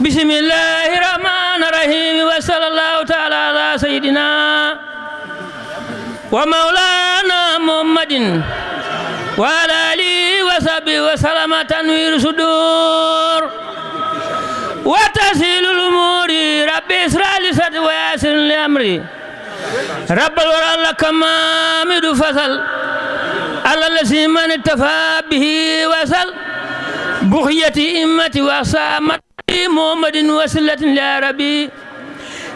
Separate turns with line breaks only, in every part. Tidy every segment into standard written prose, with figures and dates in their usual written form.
bismillahi rahmani rahim wa sallallahu ta'ala ala sayyidina wa maulana muhammadin wa ala alihi wa sahbihi wa salama tanwir sudur wa tasilul umuri rabbi isra li sadri wa yassir li amri rabbal wara laka mamidu fasal ala lasi man ittafa bihi wasal bukhiyati immati wa samat محمد وسلة يا ربي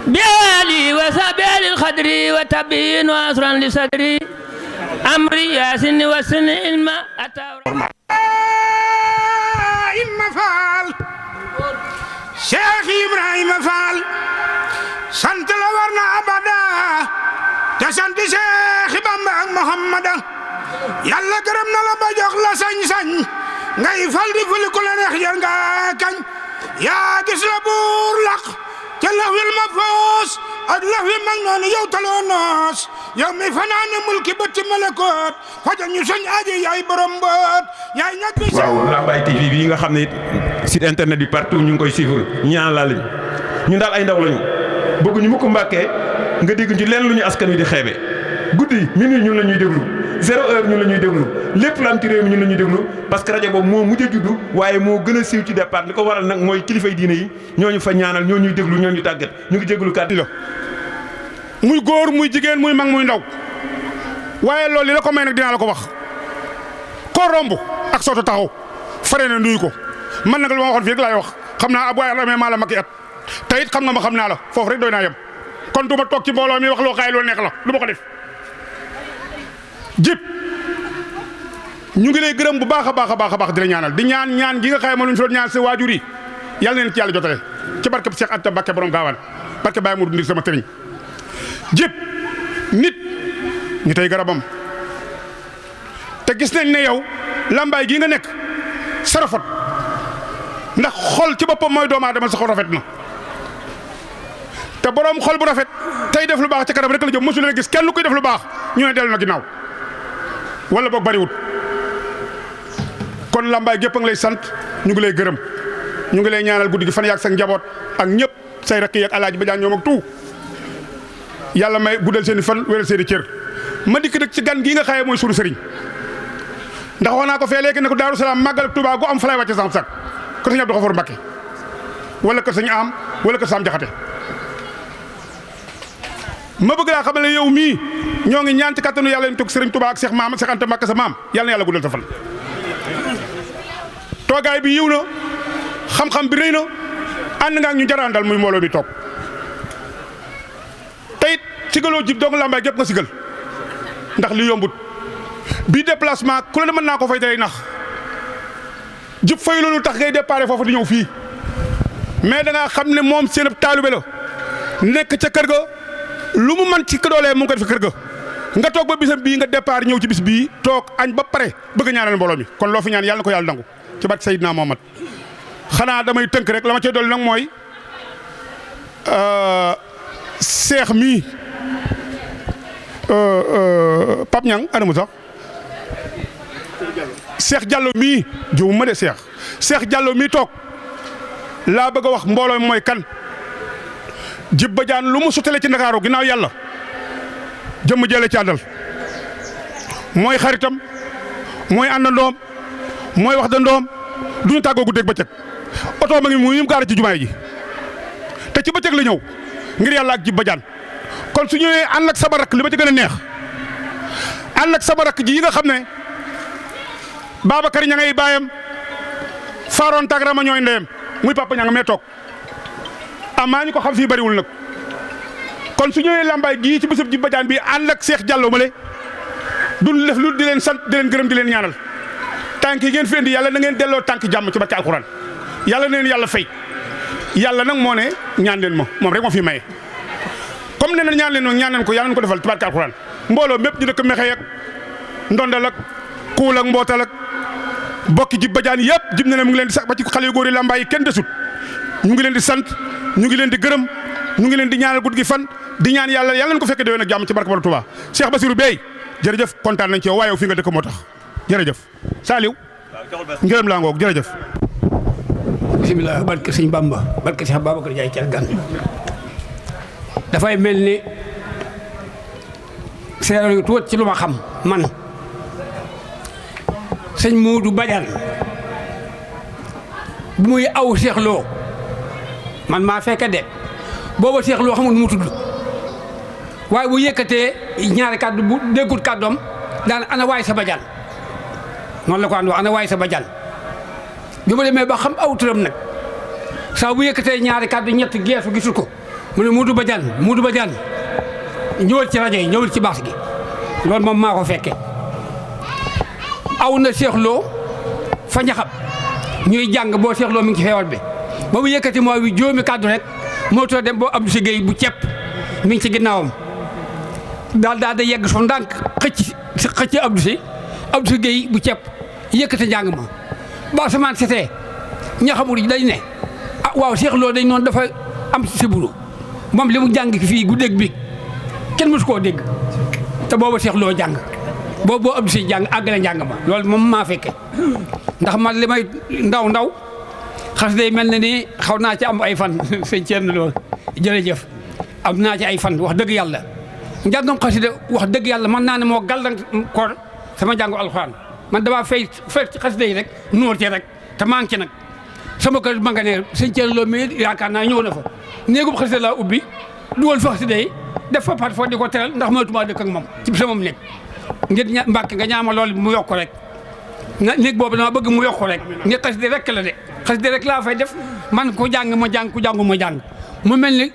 بآلي وسبيل الخدر وتبين وأسرا لصدري أمري يا سن وسن علم
إما فال شيخ إبراهيم فال سنت لورنا أبدا تسنت شيخ بامبا محمد يلا كرمنا لبجوخ لا سن سن ngay fal di ful ko la neex yar nga kañ yaa gis la buur laq ca lawil mahfuus ak lawil mag noonu yow taloo noos yow mi fanaane mulki bëtt malakoot fajal ñu soñ aajo yaay borom boot yaay ñag bi
waaw Lambaye TV bi nga xam ne it site internet bi partout ñu ngi koy suivre ñaan laa lañ ñun daal ay ndaw lañu bëgguñu mu ko mbàkkee nga dégg ci leen lu ñu askan wi di xeebe guddi minuit ñun la ñuy déglu 0 heure ñun la ñuy déglu lépp lu am ci réew mi ñun la ñuy déglu parce que rajo boobu moo mujj a juddu waaye moo gën a siiw ci départ li ko waral nag mooy kilifay diine yi ñooñu fa ñaanal ñoo ñuy déglu ñoo ñu tàggat ñu ngi déglu kàddu la.
muy góor muy jigéen muy mag muy ndaw waaye loolu li la ko may nag dinaa la ko wax koo romb ak soto taxaw fare na nuyu ko man nag li ma waxoon fii rek laay wax xam naa ab waaye amee maa la makki at te it xam nga ma xam naa la foofu rek doy naa yem kon du ma toog ci mbooloo mi wax loo xaay loo neex la du ma ko def. jib ñu ngi lay gërëm bu baax a baax di la ñaanal di ñaan gi nga xayma lu ñu fi doon ñaan sa waajur yi yàlla neen ci yàlla jotale ci barkeb Cheikh Anta Mbacké borom gaawaan barke Baye Mourou ndir sama tëriñ jib nit ñi tey garabam te gis nañ ne yow Lambaye gii nga nekk sa rafet ndax xol ci boppam mooy doomu aadama sa xol rafet na te borom xol bu rafet tey def lu baax ci kanam rek la jëm mosu leen gis kenn kuy def lu baax ñu ne dellu na ginnaaw wala boog bariwut kon Lambaye gépp a ngi lay sant ñu ngi lay gërëm ñu ngi lay ñaanal guddi gi fan yaag sa njaboot ak ñëpp say rakk yi ak alaaji Badiane ñoom ak tout yàlla may guddal seen i fan wéral seen i cër ma dikk nag ci gan gii nga xaye mooy sunu sëriñ ndax wax naa ko fee léegi ne ko Daaru Salaam màggal ak Touba gu am fa lay wàcce sam sak kër sëñ Abdou Khafour Mbacké wala kër sëñ Am wala kër Sam Jaxate ma bëgg laa xamal ne yow mii ñoo ngi ñaan ci kattanu yàlla ñu toog Serigne Touba ak Cheikh Maam ak Cheikh Anta Mbacké sa maam yàlla na yàlla guddal sa fan. toogaay bi yiw na xam-xam bi rëy na ànd nga ak ñu jaraandal muy mbooloo bi toog te it sigaloo jib dong Lambaye gépp nga sigal ndax li yombut bii déplacement ku la ne mën naa ko fay day nax jib fay loolu tax ngay déparé foofu di ñëw fii mais da ngaa xam ne moom seen taalibe la nekk ca kër ga. lu mu man ci doolee mu ngi ko def kër ga nga toog ba bisam bii nga départ ñëw ci bis bii toog añ ba pare bëgg a ñaanal mbooloo mi kon loo fi ñaan yàlla na ko yàlla nangu ci barke Seydina Muhammad xanaa damay tënk rek la ma cay dolli nag mooy seex mii Pape Niang anamu sax Seex Diallo mii jiw ma de Seex Diallo mii toog laa bëgg a wax mbooloo mi mooy kan. Jib Badiane lu mu sutale ci Ndakaaru ginnaaw yàlla jëmm jële ci àndal mooy xaritam mooy àndandoom mooy wax dandoom duñu tàggoo guddeeg bëccëg oto ma ngi mu gaara ci jumaay ji te ci bëccëg la ñëw ngir yàlla ak Jib Badiane kon su ñëwee ànd ak sama rakk li ma ci gën a neex ànd ak sama rakk ji yi nga xam ne Babacar ña ngay baayam faaroon tag rama ñooy ndeyam muy papa ña nga mee toog amaa ñu ko xam fii bariwul nag kon su ñëwee Lambaye gii ci bésëb Jib Badiane bi ànd ak Cheikh Diallo ma le duñ def lu di leen sant di leen gërëm di leen ñaanal tànk yi ngeen fi indi yàlla na ngeen delloo tànk jàmm ci barke alxuraan yàlla na leen yàlla fay yàlla nag moo ne ñaan leen ma moom rek moo fi maye. comme nee na ñaan leen ma ñaan leen ko yàlla nañu ko defal ci barke alxuraan mbooloo mépp ñu dëkk Mekhe ak Ndondal ak Kuul ak Mbootal ak bokki Jib Badiane yëpp jib na ne mu ngi leen di sax ba ci xale yu góor yi Lambaye yi kenn desut ñu ngi leen di sant ñu ngi leen di gërëm ñu ngi leen di ñaanal guddi gi fan di ñaan yàlla yàlla nañu ko fekkee déwén ak jàmm ci barke Borom Touba Cheikh Bassirou Bey jërëjëf kontaan nañ ci yow waaye yow fi nga dëkk moo tax jërëjëf Saliou ngërëm laa ngoog jërëjëf
bisimilah barke sëñ Bamba barke Cheikh Babacar Ndiaye Thiergane dafay mel ni seeral yu tuut ci lu ma xam man sëñ Modou Badiane bu muy aw Cheikh Lo man maa fekke de booba Cheikh Lo xamul nu mu tudd waaye bu yëkkatee ñaari kàddu bu déggut kàddoom daan ana waay sa Badiane noonu la ko ànd wax ana waay sa Badiane bi ma demee ba xam aw turam nag saa bu yëkkatee ñaari kàddu ñett geesu gisul ko mu ne Modou Badiane ñëwal ci rajo yi ñëwal ci baax gi loolu moom maa ko fekke aw na Cheikh Lo fa ñaxam ñuy jàng boo Cheikh Lo mi ngi ci feewal bi ba mu yëkkati moo wi juróomi kàddu rek moo too dem boo Abdou Si Gueye bu cepp mi ngi ci ginnaawam daal da yegg su ndànk xëcc Abdou Si Gueye bu cepp yëkkati njàng ma ba samaan setee ña xamul dañ ne ah waaw Cheikh Lo dañ noonu dafa am siburu moom li mu jàng fii guddeeg bi kenn mësu koo dégg te booba Cheikh Lo jàng boo Abdou Si jàng àggale njàng ma loolu moom maa fekke ndax man li may ndaw xas day mel na ni xaw naa ci am ay fan sëñ Thierno Lo jërëjëf am naa ci ay fan wax dëgg yàlla njàngam xasida wax dëgg yàlla mën naa ne moo gàllankoor sama jàngu alxuraan man damaa fay ci xasida yi rek nuur ci rek te maa ngi ci nag sama kër ma nga ne sëñ Thierno Lo mi yaakaar naa ñëw na fa néegub xasida laa ubbi dugal fa xasida yi def fa pat foo di ko teral ndax mënatuma dëkk ak moom ci sama néeg ngir Mbàkke nga ñaama loolu mu yokk rek néeg boobu dama bëgg mu yokk rek ne xasida rek la de xasida rek laa fay def man ku jàng ma jàng ku jàngu ma jàng mu mel ni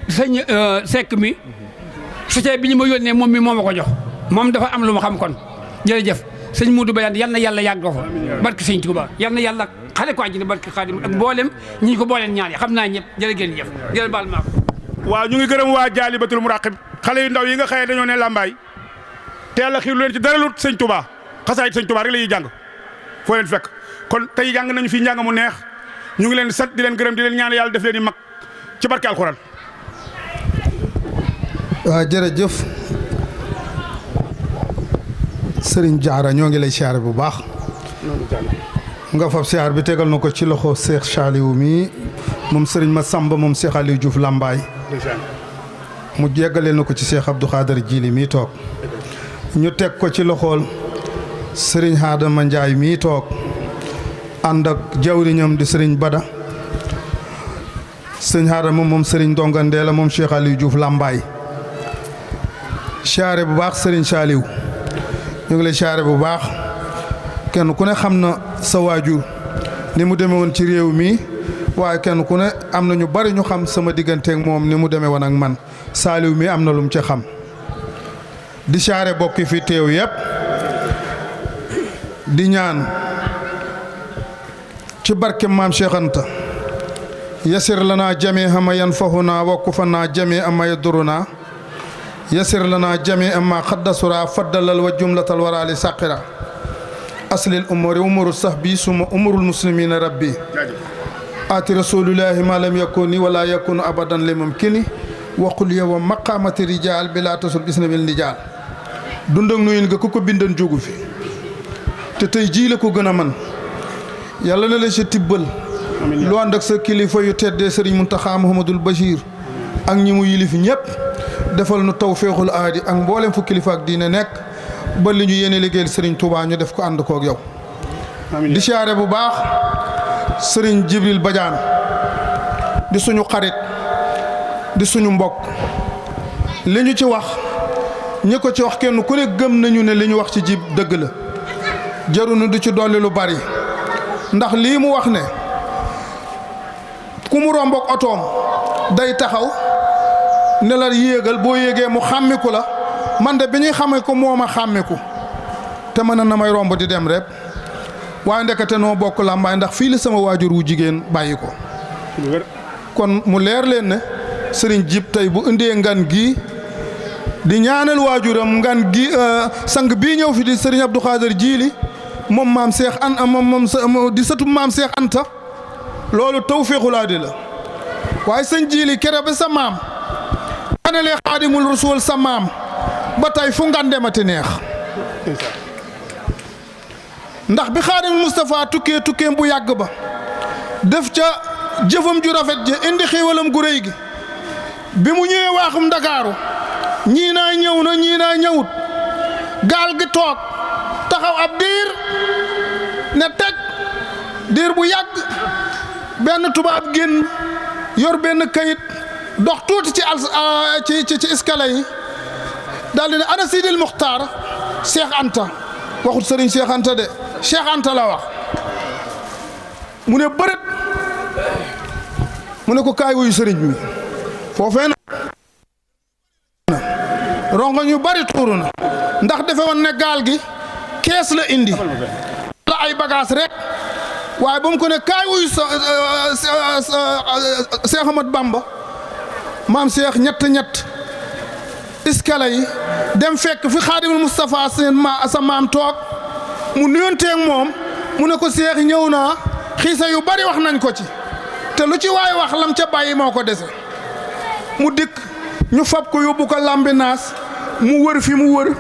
sëñ Seck mi société bi ñu ma yónnee moom mi moo ma ko jox moom dafa am lu ma xam kon jërëjëf sëñ Modou Badiane yal na yàlla yàgg ko fa barke sëñ Touba yal na yàlla xale ko àjjana barke Xaadim ak mboolem ñi ko booleen ñaan yi xam naa ñëpp jërë ngeen jëf jërë baal maa ko
waaw ñu ngi gërëm waa Jaalibatul Muraqib xale yu ndaw yi nga xëyee dañoo ne làmbaay te yàlla xiir leen ci dara lut sëñ Touba xasaayit sëñ Touba rek la ñuy jàng foo leen fekk kon tey jàng nañu fi njàng mu neex ñu ngi leen di sant di leen gërëm di leen ñaan yàlla def leen di mag ci barke alxuraan.
waaw jërëjëf Serigne Diarra ñoo ngi lay siyaare bu baax nga fab siyaar bi tegal na ko ci loxo Cheikh Saliou mi moom Serigne Massamba moom Cheikh Aliou Diouf Lambaye mu jeggale na ko ci Cheikh Abdou Khader Jili mii toog ñu teg ko ci loxool Serigne Hadama Ndiaye mii toog ànd ak jawriñam di Serigne Bada Serigne Hadama moom Serigne Ndongandee la moom Cheikh Aliou Diouf Lambaye siyaare bu baax Serigne Saliou ñu ngi lay siyaare bu baax kenn ku ne xam na sa waajur ni mu demee woon ci réew mi waaye kenn ku ne am na ñu bari ñu xam sama digganteeg moom ni mu demee woon ak man Saliou mi am na lum ci xam di siyaare bokki fi teew yépp di ñaan ci barke maam Cheikh Anta yasir lana jami'a ma yanfa'una wa kufana jami'a ma yaduruna yasir lana jami'a ma qaddasura faddalal wa jumlatal wara li saqira aslil umuri umuru sahbi suma umurul muslimina rabbi ati rasulillahi ma lam yakuni wala yakunu abadan li mumkini waqul yow maqamati rijal bila tasul bisnabil nijal dund ak nuyin nga ku ko bindan jógu fi te tey jii la ko gën a man yàlla na la ci tibbal lu ànd ak sa kilifa yu teddee Serigne Mountakha Mouhamadoul Bachir ak ñi mu yilif ñëpp defal nu tawféexul aadi ak mboolem fu kilifa ak diine nekk ba li ñu yéene liggéeyal Serigne Touba ñu def ko ànd koog yow. di siyaare bu baax Serigne Jibril Badiane di suñu xarit di suñu mbokk li ñu ci wax ñi ko ci wax kenn ku ne gëm nañu ne li ñu wax ci jib dëgg la jarunu du ci dolli lu bari ndax lii mu wax ne ku mu rombook otoom day taxaw ne la yéegal boo yéegee mu xàmmiku la man de bi ñuy xamee ko moo ma xàmmiku te mën na may romb di dem rek waaye ndekete noo bokk làmbaay ndax fii la sama waajur wu jigéen bàyyi ko kon mu leer leen ne sëriñ Jib tey bu indee ngan gi di ñaanal waajuram ngan gi sang bii ñëw fi di sëriñ Abdou Khader Jili moom maam Cheikh moom di sëtu maam Cheikh Anta loolu tawféexulaa di la waaye sëñ Jili kere ba sa maam anelee Xaadimul Rasuul sa maam ba tey fu ngan demati neex ndax bi Xaadimul Moustapha tukkeem bu yàgg ba def ca jëfam ju rafet ji indi xéewalam gu réy gi bi mu ñëwee waaxum Ndakaaru ñii naa ñëw na ñii naa ñëwut gaal gi toog taxaw ab diir ne teg diir bu yàgg benn tubaab génn yor benn kayit dox tuuti ci escalier yi daal di ne ana Sidil Muxtaar Cheikh Anta waxut Serigne Cheikh Anta de Cheikh Anta la wax mu ne bërët mu ne ko kaay wuyu sëriñ mi foofee na rongo ñu bari tuuru na ndax defe woon ne gaal gi kees la indi la ay bagage rek waaye ba mu ko ne kaay wuyu Cheikh Ahmad Bamba maam Cheikh ñett iskala yi dem fekk fi Xaadimul Moustapha sa maam toog mu nuyonteeg moom mu ne ko Cheikh ñëw naa xiisa yu bari wax nañ ko ci te lu ci waay wax lam ca bàyyi moo ko dese mu dikk ñu fab ko yóbbu ko Lambinaas mu wër fi mu wër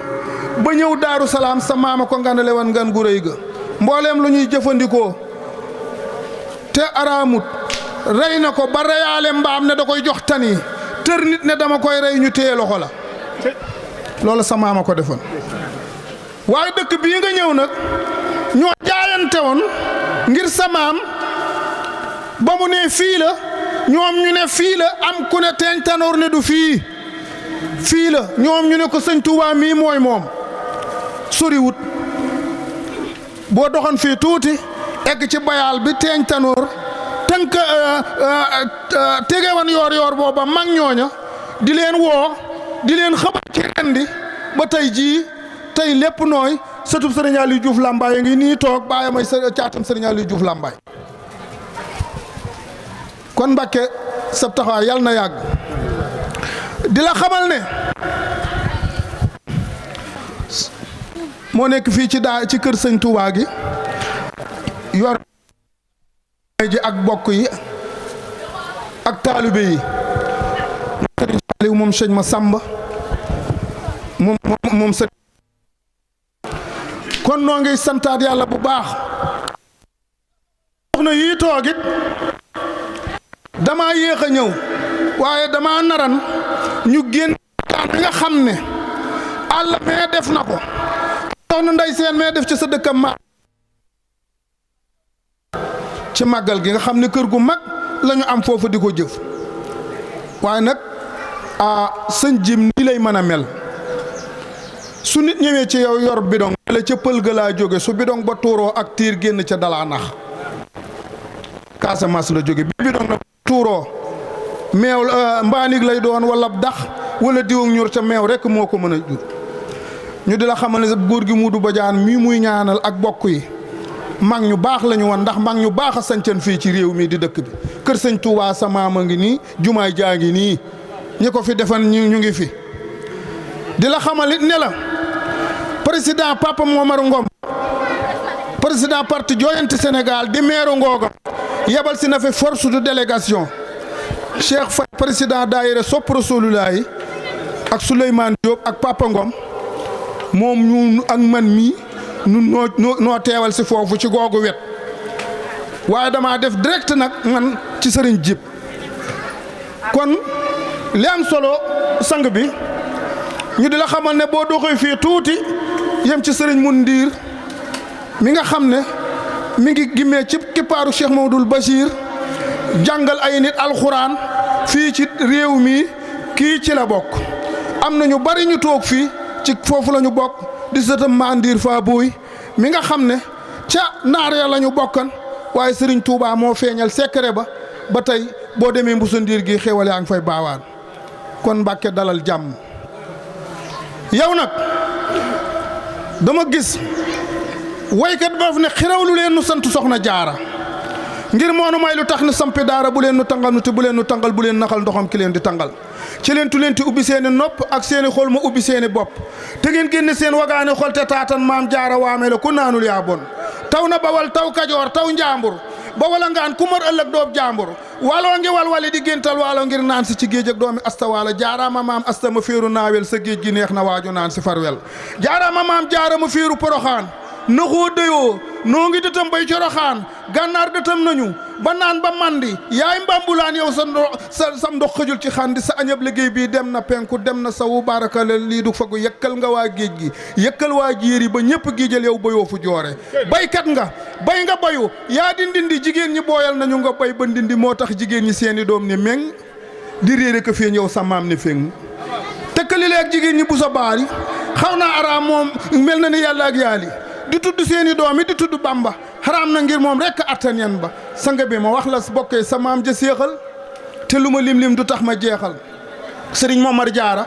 ba ñëw Daaru Salaam sa maama ko nganale woon ngan gu rëy ga mbooleem lu ñuy jëfandikoo te araamut rey na ko ba reyaale mbaam ne da koy jox tani tër nit ne dama koy rey ñu téye loxo la loolu sa maama ko defoon waaye dëkk bii nga ñëw nag ñoo jaayante woon ngir sa maam ba mu ne fii la ñoom ñu ne fii la am ku ne teeñ tanoor ne du fii la ñoom ñu ne ko sëñ Tuubaa mii mooy moom soriwut boo doxoon fii tuuti egg ci bayaal bi teeñ tanoor tënk tege wan yoor booba mag ñooña di leen woo di leen xabar ci rendi ba tey jii tey lépp nooy sëtub Sëriñ Aliou Diouf Lambaye ngi nii toog bàyyi may caatam Sëriñ Aliou Diouf Lambaye kon Mbàkke sab taxawaay yal na yàgg di la xamal ne moo nekk fii ci kër sëñ Touba gi yor ji ak bokk yi ak taalibe yi sëriñ Saliou moom sëñ ma Samba moom sëñ kon noo ngi santaat yàlla bu baax soxna yii toogit dama yéex a ñëw waaye dama naran ñu génn nga xam ne àll mee def na ko soxna Ndey Seen mee def ci sa dëkkam ma ci màggal gi nga xam ne kër gu mag lañu am foofu di ko jëf waaye nag sëñ Jim nii lay mën a mel su nit ñëwee ci yow yor bidong la ca pël ga laa jóge su bidong ba tuuroo ak tiir génn ca dalaa nax Casamance la jóge bi bidong na tuuroo meew mbaanig lay doon wala dax wala diw ak ñur ca meew rek moo ko mën a jur ñu di la xamal ne góor gi Muudu Badiane mii muy ñaanal ak bokk yi mag ñu baax lañu woon ndax mag ñu baax a sañcan fii ci réew mi di dëkk bi kër sëñ Touba sa maama ngi nii jumaay jaa ngi nii ñi ko fi defan ñu ngi fi di la xamal it ne la président Papa Momar Ngom président parti Jooyanti Sénégal di meeru Ngooga yebal si na fi force de délégation Cheikh Faye président daayira Sopp Rasulullah yi ak Souleymane Diop ak Papa Ngom moom ñu ak man mii nun noo teewal si foofu ci googu wet waaye dama def direct nag man ci sëriñ Jib kon li am solo sang bi ñu di la xamal ne boo doxee fii tuuti yem ci sëriñ mun ndiir mi nga xam ne mi ngi gimmee ci kippaaru Cheikh Mamadul Bachir jàngal ay nit alxuraan fii ci réew mi kii ci la bokk am na ñu bari ñu toog fii ci foofu la ñu bokk di sëtam ma ndiir faa booy mi nga xam ne ca naar ya la ñu bokkan waaye sëriñ Touba moo feeñal secret ba tey boo demee mbusa ndiir gi xéwal yaa ngi fay baawaan kon Mbàkke dalal jàmm yow nag dama gis waykat ba ne xirawlu leen nu sant soxna jaara ngir moonu may lu tax nu sampi daara bu leen nu tangal nu te bu leen nu tangal bu leen naxal ndoxam ki leen di tangal ci leen tu leen ti ubbi seeni nopp ak seeni xol ma ubbi seeni bopp te ngeen génne seen wagaane xol te taatan maam jaara waame la ku naanul yaa bon taw na bawal taw kajoor taw njaambur ba wala ngaan ku mar ëllëg doob jàmbur waloo ngi walwali di géntal waalo ngir naan si ci géej ak doomi asta waala jaaraama maam asta ma féeru naawel sa géej gi neex na waaju naan si farwel jaaraama maam jaara ma féeru poroxaan naxoo dëyoo noo ngi dëtam bay coroxaan gànnaar dëtam nañu ba naan ba mandi yaay mbambulaan yow sa ndox xëjul ci xandi sa añab liggéey bii dem na penku dem na sawu barakale lii du fagu yëkkal nga waa géej gi yëkkal waa jéeri ba ñëpp giijal yow bayoo fu joore baykat nga bay nga bayu yaa di ndindi jigéen ñi booyal nañu nga bay ba ndindi moo tax jigéen ñi seeni doom ni meng di réere ko feeñ yow sa maam ni feng tëkkalile ak jigéen ñi bu sa baari xaw naa araam moom mel na ni yàlla ak yaali di tudd seeni doom yi di tudd bamba xaraam na ngir moom rekk attan yan ba sanga bi ma wax la bokkee sa maam ja séexal te lu ma lim-lim du tax ma jeexal sëriñ Momar Jaara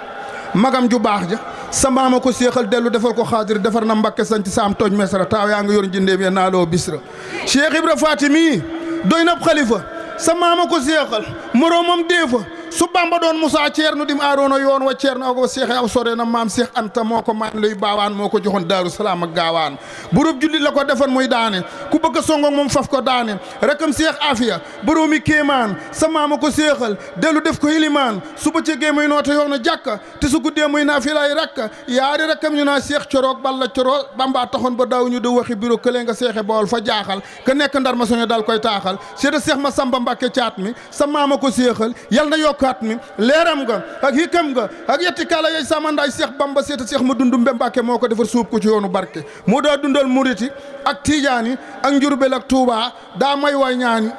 magam ju baax ja sa maama ko séexal dellu defal ko xaadir defar na mbakke sanc saam tooj mesra taaw yaa nga yor njindeem ya naaloo bisra Cheikh Ibra Fatimi doy nab xalifa sa maama ko séexal moroomam déefa su bamba doon Moussa Ceerno dim aaroona yoon wa Ceerno ako seexe aw sore na maam Seex Anta moo ko maan luy baawaan moo ko joxoon Daaru Salaam ak gaawaan burub jullit la ko defan muy daane ku bëgg a songo moom faf ko daane rakam Seex Afiya boroomi kéemaan sa maama ko séexal dellu def ko ilimaan su bëccëgee muy noote yoon na jàkka te su guddee muy naa fi lay rakka yaari rakkam ñu naa Seex Coroog Balla Coro bamba taxoon ba daaw ñu de waxi bureau këlee nga seexe bool fa jaaxal ka nekk ndar ma soño dal koy taaxal seeta Seex ma Samba Mbàkke caat mi sa maama ko séexal yal na yokkaat mi leeram nga ak hikam nga ak yetti kala yey samandaay Seex Bamba seeta Seex ma dundu Mbàkke moo ko defar suub ko ci yoonu barke moo daa dundal muriti ak tiijaani ak njurbel ak Tuubaa daa may way ñaani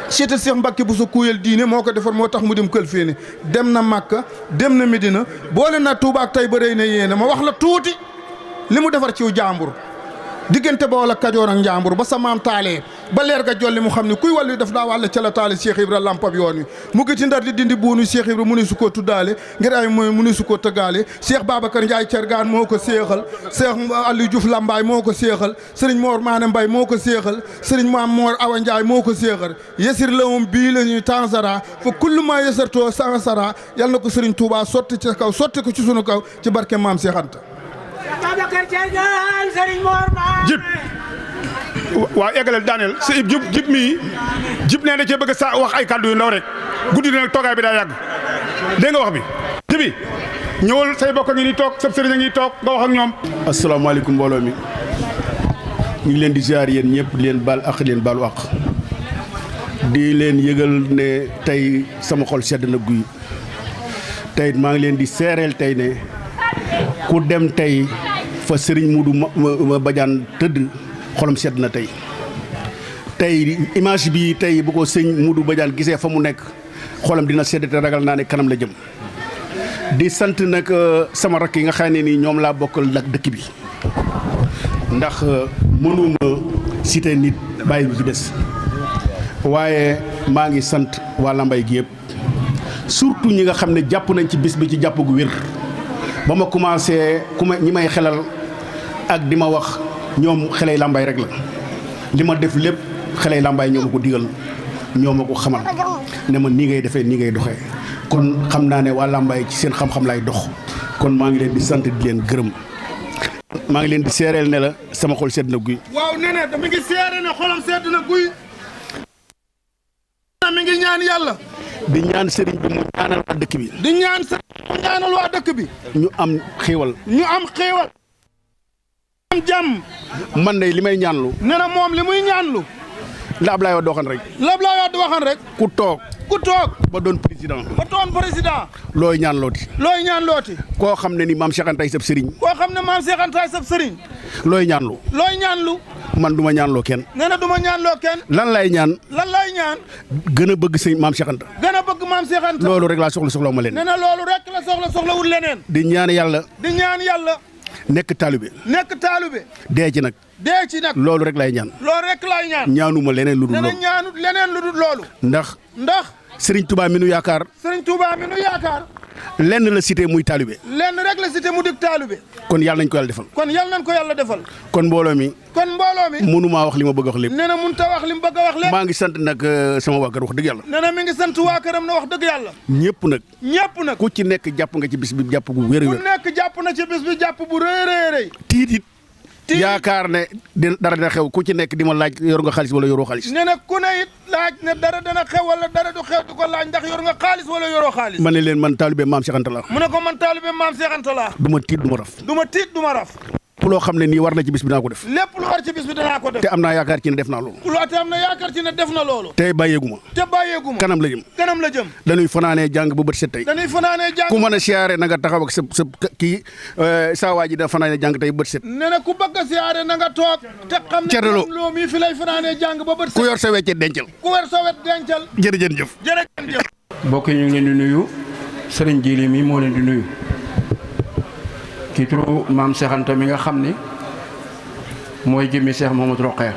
seeta Seex Mbàkke bu sa kuuyal diine moo ko defar moo tax mu dem kël féene dem na Makka dem na Medina boole na Tuubaa ak tay ba rëy na yéene ma wax la tuuti li mu defar ciw jàmbur diggante Bawol ak Kajoor ak Njàmbur ba sa maam taalee ba leer ga jolli mu xam ne kuy wàllu def daa wàlle ca la taale Cheikh Ibra lampab yoon wi mu ngi ci ndar di dindi buunu Cheikh Ibra mu ne su koo tuddaale ngir ay mooy mu ne su koo tëggaale Cheikh Babacar Ndiaye Cergaan moo ko séexal Cheikh Aliou Diouf Lambaay moo ko séexal Sëriñ Moor Maane Mbay moo ko séexal Sëriñ Maam Moor Awa Ndiaye moo ko séexal yesir lawum bii la ñuy tansara fa kullu ma yesartoo sansara yal na ko Sëriñ Tuubaa sotti ci kaw sotti ko ci sunu kaw ci barke Maam Cheikh Anta
jib waaw eggaleel daaneel sa ib jib mii jib nee na cee bëgg sa wax ay kàddu yu ndaw rek guddi na nag toogaay bi daa yàgg dégg nga wax bi jibi ñëwal say bokk ngi ni toog sab sëriñ a ngi toog nga wax ak ñoom.
asalaamaaleykum mbooloo mi ñu ngi leen di ziar yéen ñëpp leen baal ak leen baalu àq di leen yëgal ne tey sama xol sedd na guy tey maa ngi leen di seereel tey ne ku dem tey fa sëriñ Modou Badiane tëdd xolam sedd na tey image bi tey bu ko sëñ Modou Badiane gisee fa mu nekk xolam dina sedd te ragal naa ne kanam la jëm di sant nag sama rakk yi nga xam ne ni ñoom laa bokkal nag dëkk bi ndax mënuma cité nit bàyyi lu ci des waaye maa ngi sant waa Lambaye gi yëpp surtout ñi nga xam ne jàpp nañ ci bis bi ci jàpp gu wér ba ma commencé ñi may xelal ak di ma wax ñoom xelay Lambaye rek la li ma def lépp xelay Lambaye ñoo ma ko digal ñoo ma ko xamal ne ma nii ngay defee nii ngay doxee kon xam naa ne waa Lambaye ci seen xam-xam lay dox kon maa ngi leen di sant di leen gërëm maa ngi leen di seereel ne la sama xol sedd na guy.
waaw nee na mi ngi seere ne xolam sedd na guy. mi ngi ñaan yàlla.
di ñaan sëriñ bi mu ñaanal waa dëkk bi.
di ñaan sëriñ bi mu ñaanal waa dëkk bi.
ñu am xéewal.
ñu am xéewal. am jàmm.
man de li may ñaanlu.
nee na moom li muy ñaanlu.
la Ablaye Wade waxan rek.
la Ablaye Wade waxan rek.
ku toog. ba doon président.
ba doon président.
looy ñaan looti.
looy ñaan looti.
koo xam ne ni maam Cheikh Anta sab sëriñ.
koo xam ne maam Cheikh Anta sab sëriñ.
looy ñaanlu.
looy ñaanlu.
man du ma ñaanloo kenn.
nee na du ma ñaanloo kenn.
lan lay ñaan.
lan lay ñaan.
gën a bëgg sëñ maam Cheikh Anta.
gën a bëgg maam Cheikh Anta.
loolu rek laa soxla ma leen.
nee na loolu rek la soxlawul leneen.
di ñaan yàlla.
di ñaan yàlla.
nekk taalibe.
nekk taalibe.
dee ci nag.
dee ci nag.
loolu rek lay ñaan.
loolu rek lay ñaan.
ñaanuma leneen lu dul loolu.
nee na ñaanut leneen lu dul loolu.
ndax. Serigne Touba mi nu yaakaar.
Serigne Touba mi nu yaakaar.
lenn la cité muy taalibe.
lenn rek la cité mu dig taalibe.
kon yàlla nañ ko yàlla defal.
kon yàlla nañ ko yàlla defal.
kon mbooloo mi. mënumaa wax li ma bëgg a wax lépp.
nee na mënut a wax li mu bëgg a wax lépp.
maa ngi sant nag sama waa kër wax dëgg yàlla.
nee na mi ngi sant waa këram na wax dëgg yàlla.
ñëpp nag. ku ci nekk jàpp nga ci bis bi jàpp gu wér-wér.
ku nekk jàpp na ci bis bi jàpp bu rëy.
tiit yaakaar ne dara dina xew ku ci nekk di ma laaj yor nga xaalis wala yoroo xaalis.
nee na ku ne it laaj ne dara dana xew wala dara du xew di ko laaj ndax yor nga xaalis wala yoroo xaalis.
ma ne leen man taalibe maam Cheikh Anta la.
mu ne ko man taalibe maam Cheikh Anta la.
du ma tiit du ma raf.
du ma tiit du ma raf.
lépp loo xam ne nii war na ci bis bi naa ko def.
lépp lu war ci bis bi danaa ko def.
te am naa yaakaar ci ne def naa loolu.
te am na yaakaar ci ne def na loolu.
te bàyyeeguma. kanam la jëm.
kanam la jëm.
dañuy fanaanee jàng ba bët set tey.
dañuy fanaanee jàng.
ku mën a siyaare na nga taxaw ak sa kii saa waa ji da fanaanee jàng tey bët set.
nee na ku bëgg a siyaare na nga toog. te xam ne loo mii fi lay fanaanee jàng ba bët set.
ku yor sa weccet dencal.
ku yor sa wet dencal.
jërëjëf.
jërëjëf.
mbokk yi ñu ngi leen di nuyu sëriñ Jili mi moo leen di nuyu ci turu maam Cheikh Anta mi nga xam ni mooy jëmmi Cheikh Mouhamadou Rokhaya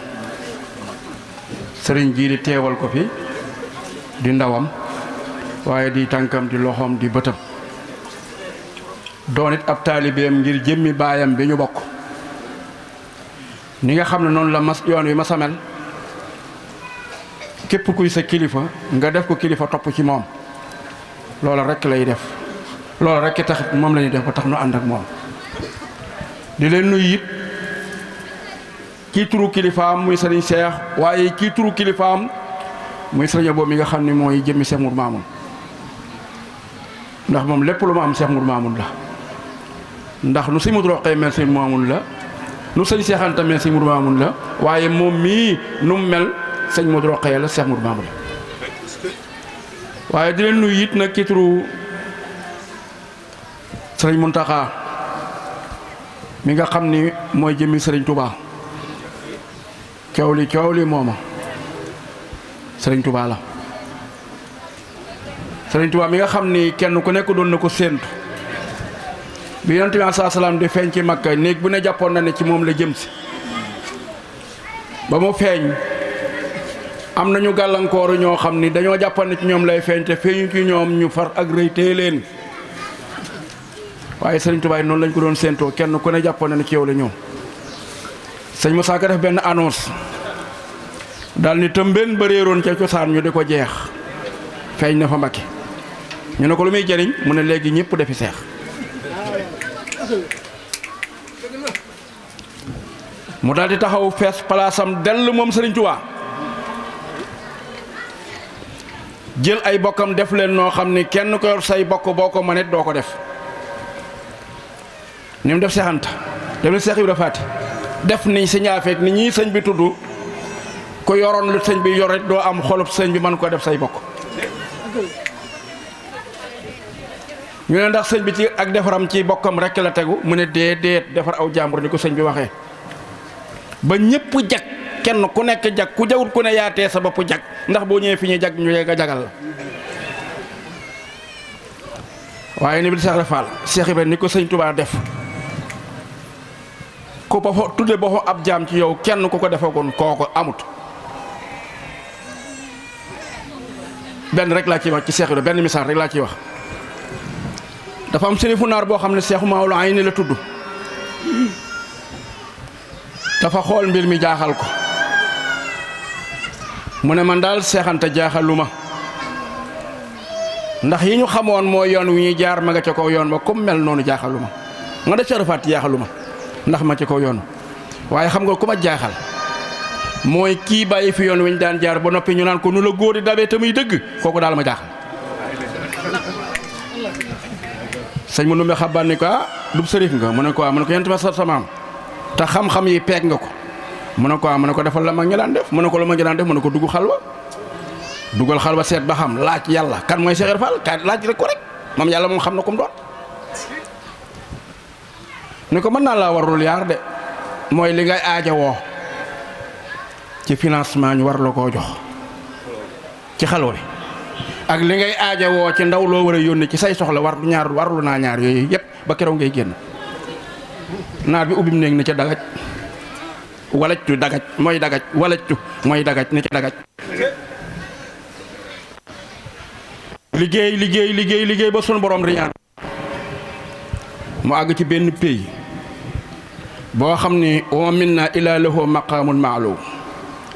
sëriñ Jili teewal ko fi di ndawam waaye di tànkam di loxoom di bëtam doon it ab taalibeem ngir jëmmi baayam bi ñu bokk ni nga xam ne noonu la yoon wi ma samel képp kuy sa kilifa nga def ko kilifa topp ci moom loola rekk lay def loola rekk tax moom la ñuy def ba tax nu ànd ak moom di leen nuyu it kii turu kilifaam muy sëriñ Cheikh waaye kii turu kilifaam muy sëriñ boobu mi nga xam ne mooy jëmmi Cheikh Mour Mamoun ndax moom lépp lu ma am Cheikh Mour Mamoun la ndax nu sëñ Mour Rokhaya mel sëñ Mamoun la nu sëñ Cheikh Anta mel sëñ Mour Mamoun la waaye moom mii nu mu mel sëñ Mour Rokhaya la Cheikh Mour Mamoun waaye di leen nuyu it nag ci turu sëriñ Mountakha mi nga xam ni mooy jëmmi sëriñ Touba coow li mooma sëriñ Touba la sëriñ Touba mi nga xam ni kenn ku nekk doon na ko séentu bi yonent bi saa salaam di feeñ ci Makka néeg bu ne jàppoon na ne ci moom la jëm si ba mu feeñ am nañu gàllankooru ñoo xam ni dañoo jàppoon ne ci ñoom lay feeñ te feeñu ci ñoom ñu far ak rëy téye leen waaye sëriñ Touba noonu lañ ko doon séentoo kenn ku ne jàppoon na ne ci yow la ñëw sëñ Moussa Ka def benn annonce daal ni tëmbeen ba réeroon ca cosaan ñu di ko jeex feeñ na fa Mbakke ñu ne ko lu muy jëriñ mu ne léegi ñëpp defi seex mu daal di taxaw fees palaasam dell moom sëriñ Touba jël ay bokkam def leen noo xam ni kenn ko yor say bokk boo ko mënee doo ko def ni mu def Cheikh Anta def ni Cheikh Ibra Faty def ni sëñ Afeek ni ñii sëñ bi tudd ko yoroon lu sëñ bi yore doo am xolub sëñ bi mën ko def say bokk ñu ne ndax sëñ bi ci ak defaram ci bokkam rekk la tegu mu ne déet defar aw jàmbur ni ko sëñ bi waxee ba ñépp jag kenn ku nekk jag ku jawut ku ne yaatee sa bopp jag ndax boo ñëwee fi ñuy jag ñu nga jagal la waaye ni bi Cheikh Rafal Cheikh Ibrahima ni ko sëñ Touba def ku ba fa tudde ba fa ab jaam ci yow kenn ku ko defagoon kooko amut benn rek laa ciy wax ci Cheikh Ibrahima benn misaal rek laa ciy wax dafa am sërifu naar boo xam ne Cheikh Maoul Ayni la tudd dafa xool mbir mi jaaxal ko mu ne man daal Cheikh Anta jaaxalu ma ndax yi ñu xamoon mooy yoon wi ñuy jaar ma nga ca kaw yoon ba comme mel noonu jaaxalu ma nga def Cheikh Faty jaaxalu ma ndax ma ca kaw yoon waaye xam nga ku ma jaaxal mooy kii bàyyi fi yoon wi ñu daan jaar ba noppi ñu naan ko nu la góor di dabee te muy dëgg kooku daal ma jaaxal sëñ mu numbe xabbaan ni ko dub sërif nga mu ne ko mu ne ko yent ma sa samaam te xam-xam yi peeg nga ko mu ne ko mu ne ko defal la mag ñi daan def mu ne ko la mag ñi daan def mu ne ko dugg xalwa dugal xalwa seet ba xam laaj yàlla kan mooy Cheikh Ibra Fall ka laaj rek ko rek moom yàlla moom xam na ko mu doon ni ko mën naa laa warul yaar de mooy li ngay aaja woo ci financement ñu war la koo jox ci xalwa bi ak li ngay aaja woo ci ndaw loo war a yónni ci say soxla warlu naa ñaar yooyu yëpp ba keroog ngay génn naar bi ubbim néeg ni ca dagaj walactu dagaj mooy dagaj walactu mooy dagaj ni ca dagaj liggéey ba sunu borom riñaan mu àgg ci benn pays boo xam ni wa minna ila lahu maqaamun ma'lum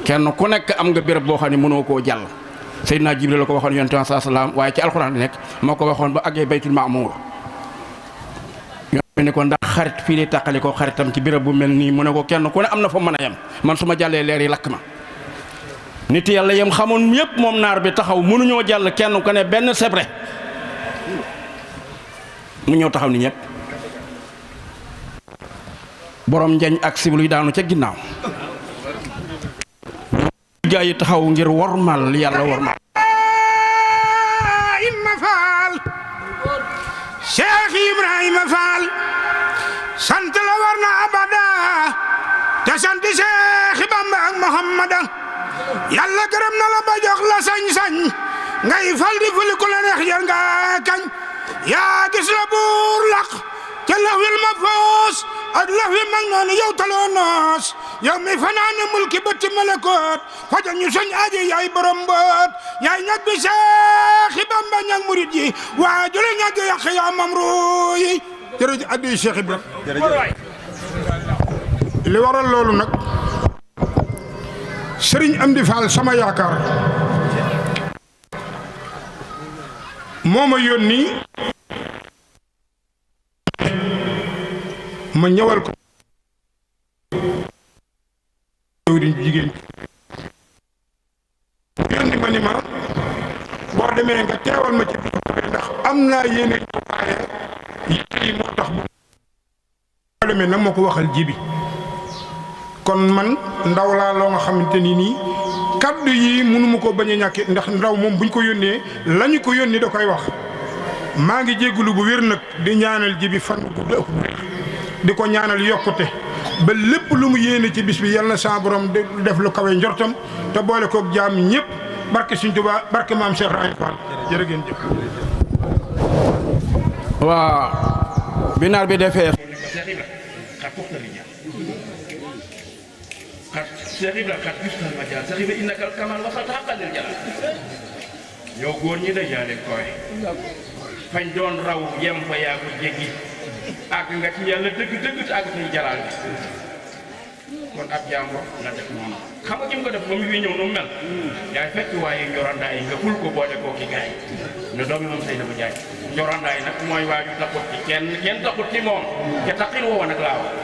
kenn ku nekk am nga béréb boo xam ne mënoo koo jàll Seydina Jibril la ko waxoon yonent bi saa salaam waaye ci alxuraan nekk moo ko waxoon ba àggee baytul ma'muur ne ko ndax xarit fii lay tàqali ko xaritam ci béréb bu mel nii mu ne ko kenn ku ne am na fa mën a yem man su ma jàllee leer yi lakk ma nit yàlla yem xamoon yépp moom naar bi taxaw mënuñoo jàll kenn ku ne benn sebre mu ñëw taxaw ni ñëpp
borom njañ ak siblu yi daanu ca ginnaaw gaa yi taxaw ngir wormal yàlla wormal
Ibrahima Fall Cheikh Ibrahima Fall sant la war na abada te sant Cheikh Bamba ak Muhammada yàlla gërëm na la ba jox la sañ-sañ ngay fal di fuli ku la neex jar nga kañ yaa gis la buur laq te lawil ma foos ak lawi mag noonu yow taloo noos yow mi fanaane mulki bëtt malakoot faja ñu soñ aji yaay borom boot yaay ñag bi Cheikh Bamba ñag murid yi waa jule ñag yàq yaa mam ruuyi jërëjëf addi Cheikh Ibrahima li waral loolu nag Serigne Amdi Fall sama yaakaar moo ma yónni ma ñëwal ko jigéen yónni ma ni ma boo demee nga teewal ma ci biir ndax am naa yéene waaye yitte yi moo tax boo demee nag ma ko waxal jibi kon man ndaw laa loo nga xamante ni nii kaddu yi mënuma ko bañ a ñàkk ndax ndaw moom buñ ko yónnee lañu ko yónni da koy wax maa ngi jéggulu bu wér nag di ñaanal jibi fan gudd ak di ko ñaanal yokkute ba lépp lu mu yéene ci bis bi yal na sa borom def lu kawe njortam te boole koog jaam ñëpp barke Sëñ Tuubaa barke maam Cheikh Rahim Fall jërë ngeen jëf.
waa binaar bi defee
Cheikh Ibra kat gustal ma jaar Cheikh Ibra innakal kamal wasata haqqanil jalal yow góor ñi da yaa leen koy fañ doon raw yem fa yaa ko jéggi àgg nga ci yàlla dëgg-dëgg te àgg ci jalal bi kon ab jàmbur nga def noonu xam nga kim ko def ba mu fi ñëw nu mel yaay fekk waaye njorandaay nga ful ko boole koo ki gaay ne doomi moom say na bu jaay njorandaay nag mooy waaju taxut ci kenn taxut ci moom te taxin woowa nag laa wax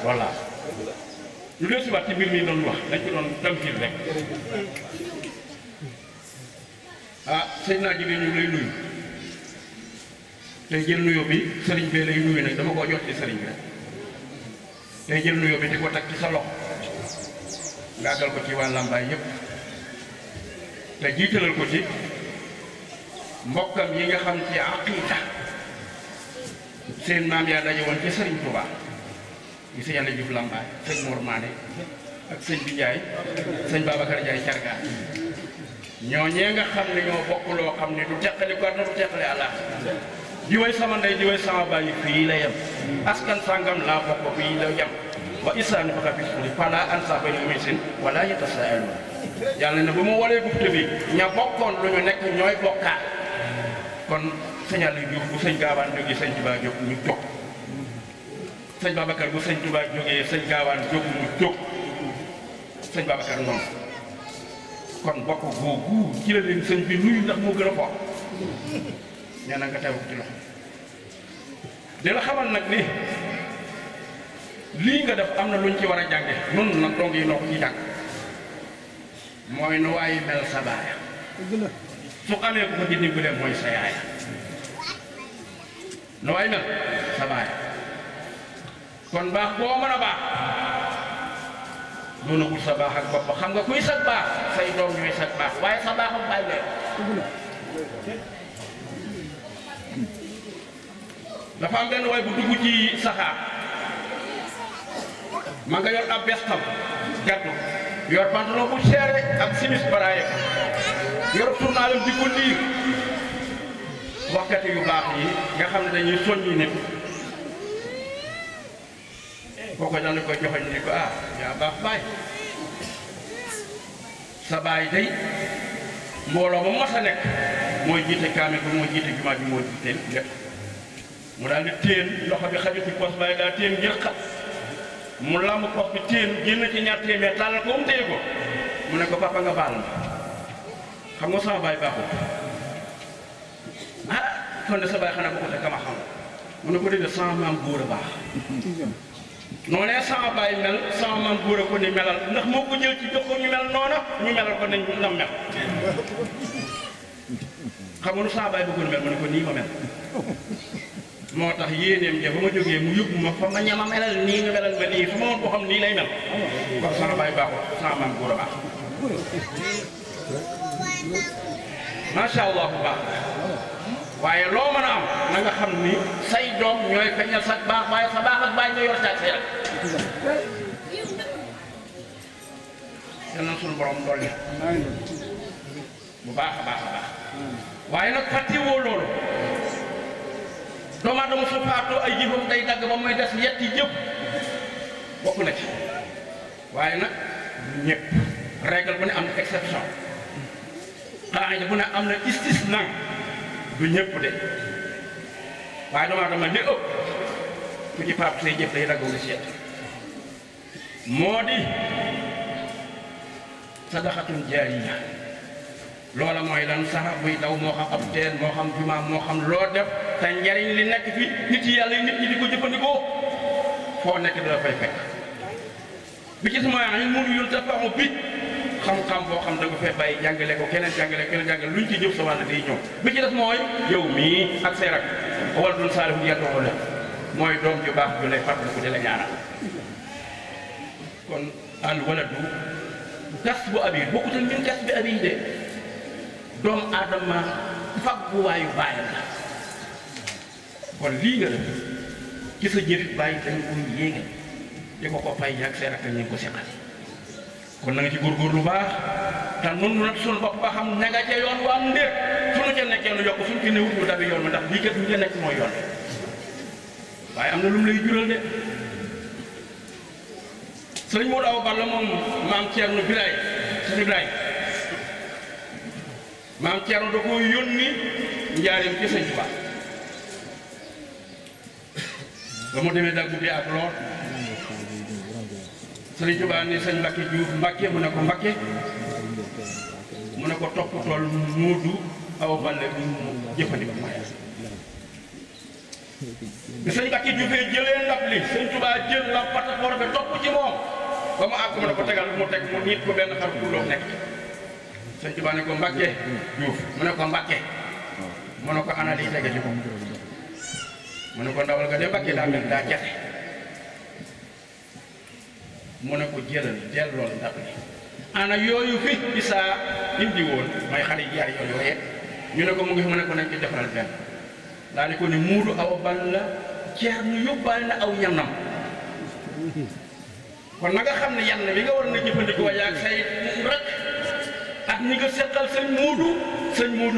voilà lu dee subaat ci mbir mi doon wax dañ ko doon tamkil rek ah sëñ naa ji bi ñu lay nuyu tey jël nuyoo bi sëriñ bee lay nuyu nag dama koo jot ci sëriñ bi rek tey jël nuyoo bi di ko teg ci sa loxo nga àggal ko ci waa Lambaay yëpp te jiitalal ko ci mbokkam yi nga xam ci aqiida seen maam yaa daje woon ci sëriñ Touba gi si yàlla Juuf Lambaay sëñ Mor Maane ak sëñ bi Njaay sëñ Babacar Njaay Cargaan ñooñee nga xam ne ñoo bokk loo xam ne du teqali ko du teqali àlla di way sama ndey di way sama bàyyi fii la yem askan sàngam laa bokk fii la yem wa isaani faka fisuli fala ansa bay nu misin wala yatasaalu yàlla ne bu mu walee bufte bi ña bokkoon lu ñu nekk ñooy bokkaat kon sëñ Yàlla Juuf bu sëñ Gaawaan jógee sëñ Tuubaa jóg ñu jóg sëñ Babacar bu sëñ Tuubaa jógee sëñ Gaawaan jóg mu jóg sëñ Babacar noonu kon bokk googu ci la leen sëñ bi nuyu ndax moo gën a bokk nee na nga teew ci loxo di la xamal nag ni lii nga def am na luñ ci war a jànge nun nag dong yi noo ko ci jàng mooy nu waaye mel sa baaya su amee ko ko ci dimbale mooy sa yaaya nu waaye mel sa baaya kon baax boo mën a baax doonagul sa baax ak bopp xam nga kuy sag baax say doom ñooy sag baax waaye sa baaxam bàyyi leen dafa am benn waay bu dugg ci saxaar ma nga yor ab bestam gàddu yor pantalon bu seere ak simis baraaye yor tournaalam di ko liir waxkati yu baax yi nga xam ne dañuy soññi nit kooku dañ koy joxoñ ni ko ah yaa baax baay sa baay day mbooloo ba mas a nekk mooy jiite kaamil bi mooy jiite jumaa bi mooy jiite lépp mu daal di téen loxo bi xaju ci poos baay daal téen ngir xat mu lamb poos bi téen génn ci ñaar téeméer tàllal ko mu téye ko mu ne ko papa nga baal ma xam nga sama baay baaxul ah kon de sa baay xanaa ko te kama xam mu ne ko dégg sama maam góor a baax noonee sama baay mel sama maam góor a ko ni melal ndax moo ko jël ci jox ko ñu mel noona ñu melal ko nañ nam mel xam nga nu sama baay bëggoon mel mu ne ko nii ma mel moo tax yéeneem ja ba ma jógee mu yóbbu ma fa ma ñama melal nii nga melal ma nii su ma woon boo xam nii lay mel kon sama baay baaxul sama maam góor a baax macha allah bu baax waaye loo mën a am na nga xam ni say doom ñooy feeñal sa baax waaye sa baax ak baay ñooy yor caag say rek yal na suñu borom dolli bu baax a baax a baax waaye nag fàttewoo loolu doomu aadama su faatoo ay jëfam day dagg ba muy des yetti jëf bokk na ci waaye nag ñëpp règle bu ne am na exception qaida bu ne am na istisna du ñëpp de waaye doomu aadama li ëpp ku ci faatu say jëf day dagg nga si yett moo di sadaxatun jaariya loola mooy lan sax buy daw moo xam ab teen moo xam jumaa moo xam loo def te njariñ li nekk fi nit yi yàlla nit ñi di ko jëfandikoo foo nekk dala fay fekk bi ci sama yi mënu yun te faxu bi xam-xam boo xam da nga fay bàyyi jàngale ko keneen jàngale luñ ci jëf sa wàll day ñëw bi ci des mooy yow mii ak say rak wala dun saalihu yàlla la mooy doom ju baax ju lay fàttaliku di la ñaanal kon al waladu kas bu abi bokkut ak ñun kas bi abi de doomu aadama fagguwaayu baayam la kon lii nga def ci sa jëf bàyyi dañ koy yéegal di ko fay ak say rakk ñu ko seqal kon na nga ci góorgóorlu lu baax te nun nag suñu bopp ba xam ne nga ca yoon waa ndér suñu ca nekkee nu yokk suñu ci newut ñu dabi yoon ma ndax lii kat ñu ca nekk mooy yoon waaye am na lu mu lay jural de sëriñ Modou Awa Balla moom maam Thierno Birahim sëñ Ibrahim maam Thierno da ko yónni njaareem ci sëñ Tuubaa ba mu demee daa guddi ak lool sëriñ Tuubaa ni sëñ Mbacke Diouf Mbacke mu ne ko Mbacke mu ne ko topp tool Modou Awa Balla bi mu jëfandikoo mooy bi sëñ Mbacke Dioufee jëlee ndab li sëñ Tuubaa jël la passeport bi topp ci moom ba mu àgg mu ne ko tegal mu teg mu niit ko benn xar kuloo nekk sëñ Tuubaa ne ko Mbacke Diouf mu ne ko Mbacke mu ne ko ana lii tege ci ko mu ne ko ndawal nga de Mbacke daa mel daa jafe mu ne ko jëlal dellool ndab li ana yooyu fi Isaa indi woon mooy xale yi yaar yooyu ñu ne ko mu ngi fi mu ne ko nañ ko defaral benn daal di ko ni Modou Awa Balla Thierno yóbbaale na aw ñamnam kon na nga xam ne yann bi nga war na jëfandikoo yaag say rek ak ñi nga seqal sëñ Modou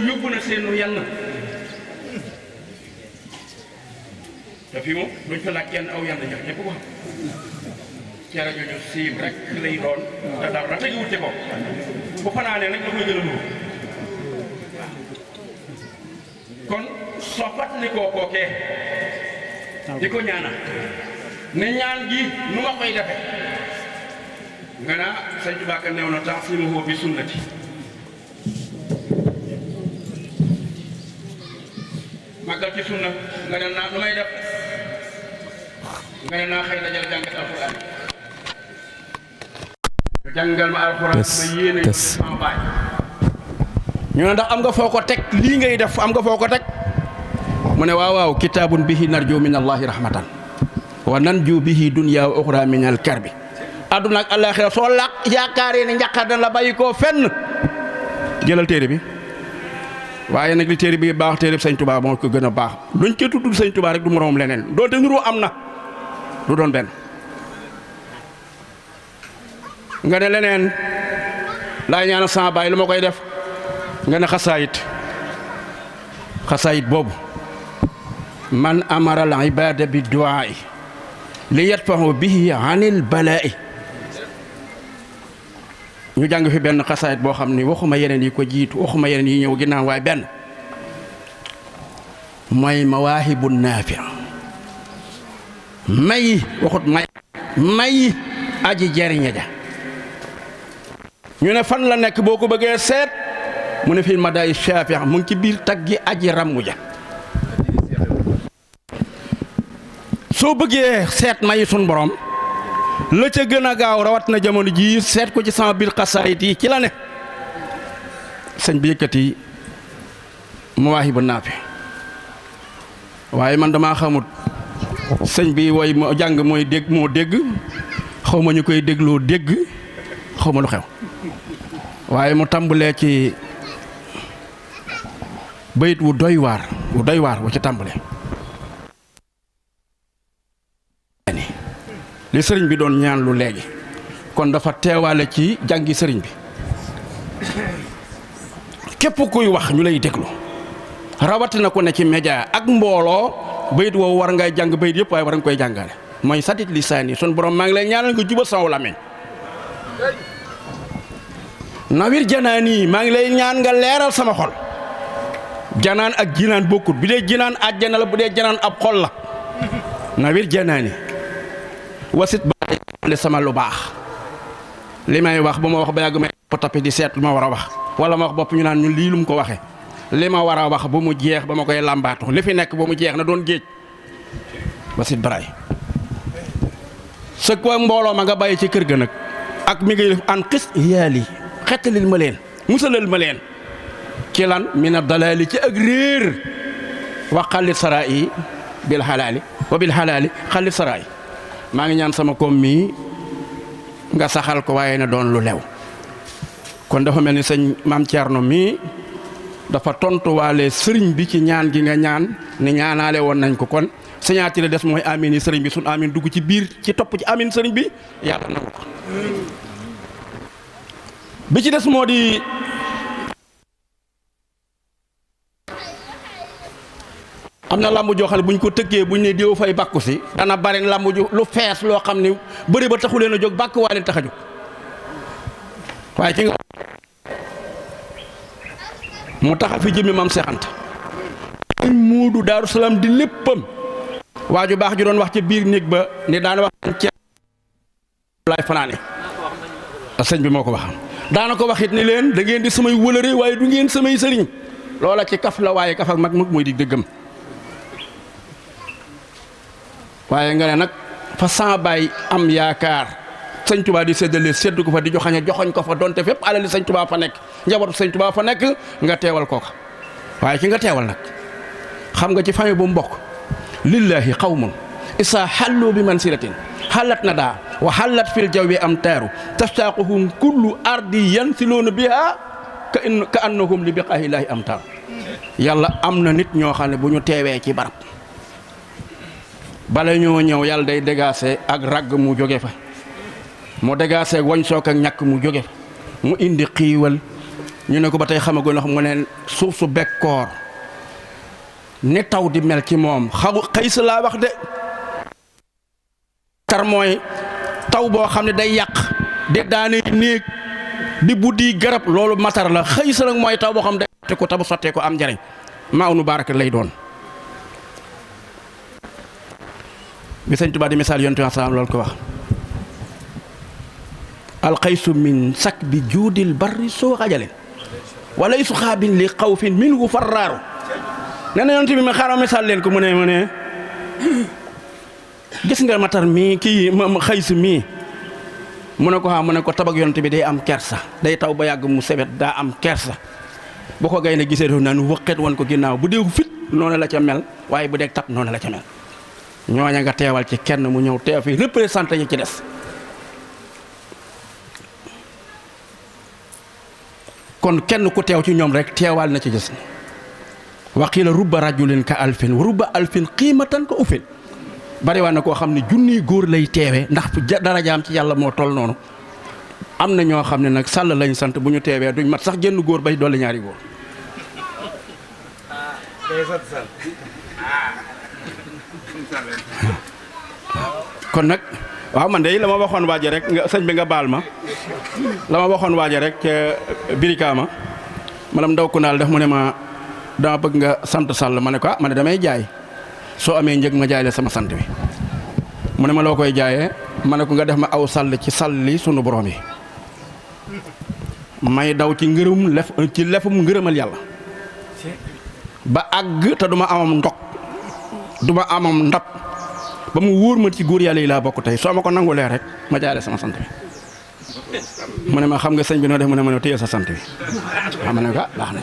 yóbbu na seenu yann te fii moom duñ fa laaj kenn aw yann jox ñëpp ko xam cere jooju siim rek lay doon te daaw da tegi wuti ko bu fanaanee nag da koy gën a nuru kon soo fàttalikoo kookee di ko ñaanal ne ñaan gi nu ma koy defe nga naa sëñ Tuubaa ka neew na ta'simuhu bi sunnati màggal ci sunna nga ne naa lu may def nga ne naa xëy dajal jàngat alxuraan jàngal ma alxuraan ma yéene sama baay
ñu ne ndax am nga foo ko teg lii ngay def am nga foo ko teg mu ne waaw kitaabun bihi narju min allahi rahmatan wa nanju bihi dunya wa uxra min al karbi àdduna ak àllaaxira soo laq yaakaaree ne njàqar dana la bàyyi koo fenn jëlal téere bi waaye nag li téere bi baax téere bi sëñ Tuubaa moo ko gën a baax luñ ca tudd sëñ Tuubaa rek du moroom leneen doonte nuroo am na du doon benn nga ne leneen laay ñaanal sama baay lu ma koy def nga ne xasaayit boobu man amara al ibada bi duaa li yatfahu bihi anil balaa'i ñu jàng fi benn xasaayit boo xam ni waxuma yeneen yi ko jiitu waxuma yeneen yi ñëw ginnaaw waaye benn mooy mawaahibu naafi may waxut may aji jariña ja ñu ne fan la nekk boo ko bëggee seet mu ne fii madaay Shaafi mu ngi ci biir taggi aji rammu ja soo bëggee seet mayi sun borom la ca gën a gaaw rawat na jamono jii seet ko ci sama biir xasaayit yi ci la ne sëñ bi yëkkati mawaahibu naafi waaye man damaa xamut sëñ bi woy moo jàng mooy dégg moo dégg xaw ma ñu koy dégloo dégg xaw ma lu xew waaye mu tàmbalee ci bayit wu doy waar wu ci tàmbalee li sëriñ bi doon ñaan lu léegi kon dafa teewaale ci jàngi sëriñ bi képp kuy wax ñu lay déglu rawatina ko ne ci média ak mbooloo bayit woowu war ngay jàng bayit yëpp waaye war nga koy jàngale mooy satit lisaani sun borom maa ngi lay ñaanal nga jubal sama làmmiñ nawir janaani maa ngi lay ñaan nga leeral sama xol janaan ak jinaan bokkut bi dee jinaan àjjana la bu dee janaan ab xol la nawir janaani wasit ba sama lu baax li may wax ba ma wax ba yàgg may tapi di seet lu ma war a wax wala ma wax bopp ñu naan ñun lii lu mu ko waxee li ma war a wax ba mu jeex ba ma koy làmbaatu li fi nekk ba mu jeex na doon géej wasit baraay sëg wa mbooloo ma nga bàyyi ci kër ga nag ak mi ngi def an xis yaali xettalil ma leen musalal ma leen ci lan mina dalaali ci ak réer wa xalit saraa yi bil xalaali wa bil xalaali xalit saraa yi maa ngi ñaan sama koom mii nga saxal ko waaye na doon lu lew kon dafa mel ni sëñ maam Thierno mii dafa tontuwaale sëriñ bi ci ñaan gi nga ñaan ni ñaanaale woon nañ ko kon signature des mooy amin yi sëriñ bi sun amin dugg ci biir ci topp ci amin sëriñ bi yàlla nangu ko bi ci des moo di am na lamb joo xam ne bu ñu ko tëggee bu ñu ne diw fay bàkku si dana bari lamb ju lu fees loo xam ne bëri ba taxu leen a jóg bàkk waa leen tax a jóg waaye ci nga mu taxal fi jëmmi maam Seex Anta muudu Daaru Salaam di léppam waa ju baax ju doon wax ca biir néeg ba ni daana wax ci laay fanaane sëñ bi moo ko wax daana ko waxit ni leen da ngeen di samay wëlëre waaye du ngeen samay sëriñ loola ci kaf la waaye kaf ak mag mooy di dëggam waaye nga ne nag fa sama baay am yaakaar sëñ Tuubaa di séddale séddu ko fa di joxoñ ko fa donte fépp alali sëñ Tuubaa fa nekk njabootu sëñ Tuubaa fa nekk nga teewal kooka waaye ki nga teewal nag xam nga ci famille bu mu bokk lillahi qawmun isa xallu bi mansilatin xalat na daa wa xalat fil jawwi am taaru tastaaquhum kullu ardi yansiluuna biha ka annahum li biqaahillahi am taaru yàlla am na nit ñoo xam ne bu ñu teewee ci barab bala ñoo ñëw yàlla day dégaase ak ragg mu jóge fa mu dégaase woñ sook ak ñàkk mu jóge fa mu indi xiiwal ñu ne ko ba tey xamagul ndax mu ne suuf su bekkoor ni taw di mel ci moom xëy sa laa wax de tar mooy taw boo xam ne day yàq di daane néeg di buddi garab loolu matar la xëy sa nag mooy taw boo xam ne day ko tabu sottee ko am njariñ maa unu baaraka lay doon bi sëñ Tuubaa di misaal yonent bi salaam loolu ko wax alxaysu min sak bi juudil barri soo xajalin wala su xaabin li xawfin minhu farraaru nee na yonent bi ma xaaral misaal leen ko mu ne gis nga matar mii kii xaysu mii mu ne ko mu ne ko tabak yonent bi day am kersa day taw ba yàgg mu sebet daa am kersa bu ko gaynde gisee doo naan wëqet woon ko ginnaaw bu dee fit noonu la ca mel waaye bu dee tab noonu la ca mel ñooña nga teewal ci kenn mu ñëw teew fi représenté ñi ci des kon kenn ku teew ci ñoom rek teewal na ci gis waqiila rubba rajulin ka alfin rubba alfin qiimatan ko ufin bari waa na koo xam ne junniy góor lay teewee ndax darajaam ci yàlla moo toll noonu am na ñoo xam ne nag sàll lañ sant bu ñu teewee duñ mat sax genn góor bay dolli ñaari góor kon nag waaw man de la ma waxoon waaje rek nga sëñ bi nga baal ma la ma waxoon waaje rek ca birikaama maanaam ndaw ku naal def mu ne ma dama bëgg nga sant sàll ma ne ko ma ne damay jaay soo amee njëg ma jaay la sama sant bi mu ne ma loo koy jaayee ma ne ko nga def ma aw sàll ci sàlli sunu borom yi may daw ci ngërëm ci lefum ngërëmal yàlla ba àgg te duma amam ndok duma amam ndab ba mu wóor ma ci góor yàlla yi laa bokk tey soo ma ko nangulee rek ma jaay la sama sant bi mu ne ma xam nga sëñ bi noo def mu ne ma téye sa sant bi xam ne ko baax na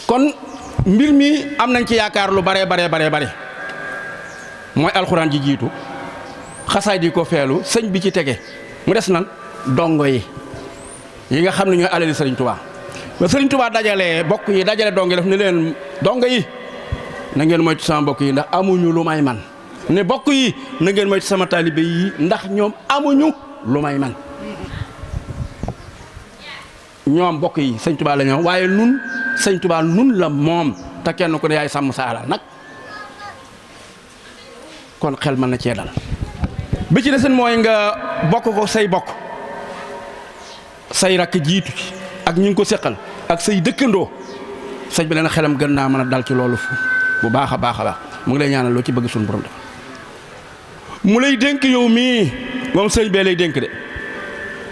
kon mbir mi am nañ ci yaakaar lu bare mooy alxuraan ji jiitu xasaay di ko feelu sëñ bi ci tege mu des nan dongo yi nga xam ne ñooy alali sëriñ Tuubaa ba sëriñ Tuubaa dajalee bokk yi dajale dongo yi daf ne leen dongo yi na ngeen moytu sama bokk yi ndax amuñu lu may man ne bokk yi na ngeen moytu sama taalibe yi ndax ñoom amuñu lu may man ñoom bokk yi sëñ Tuubaa la ñoom waaye nun sëñ Tuubaa nun la moom te kenn ku ne yaay sàmm sa alal nag kon xel mën na cee dal bi ci desen mooy nga bokk ko say bokk say rakk jiitu ci ak ñi ngi ko seqal ak say dëkkandoo sëñ bi leen xelam gën naa mën a dal ci loolu bu baax a baax mu ngi lay ñaanal loo ci bëgg suñu borom def mu lay dénk yow mii moom sëñ bee lay dénk de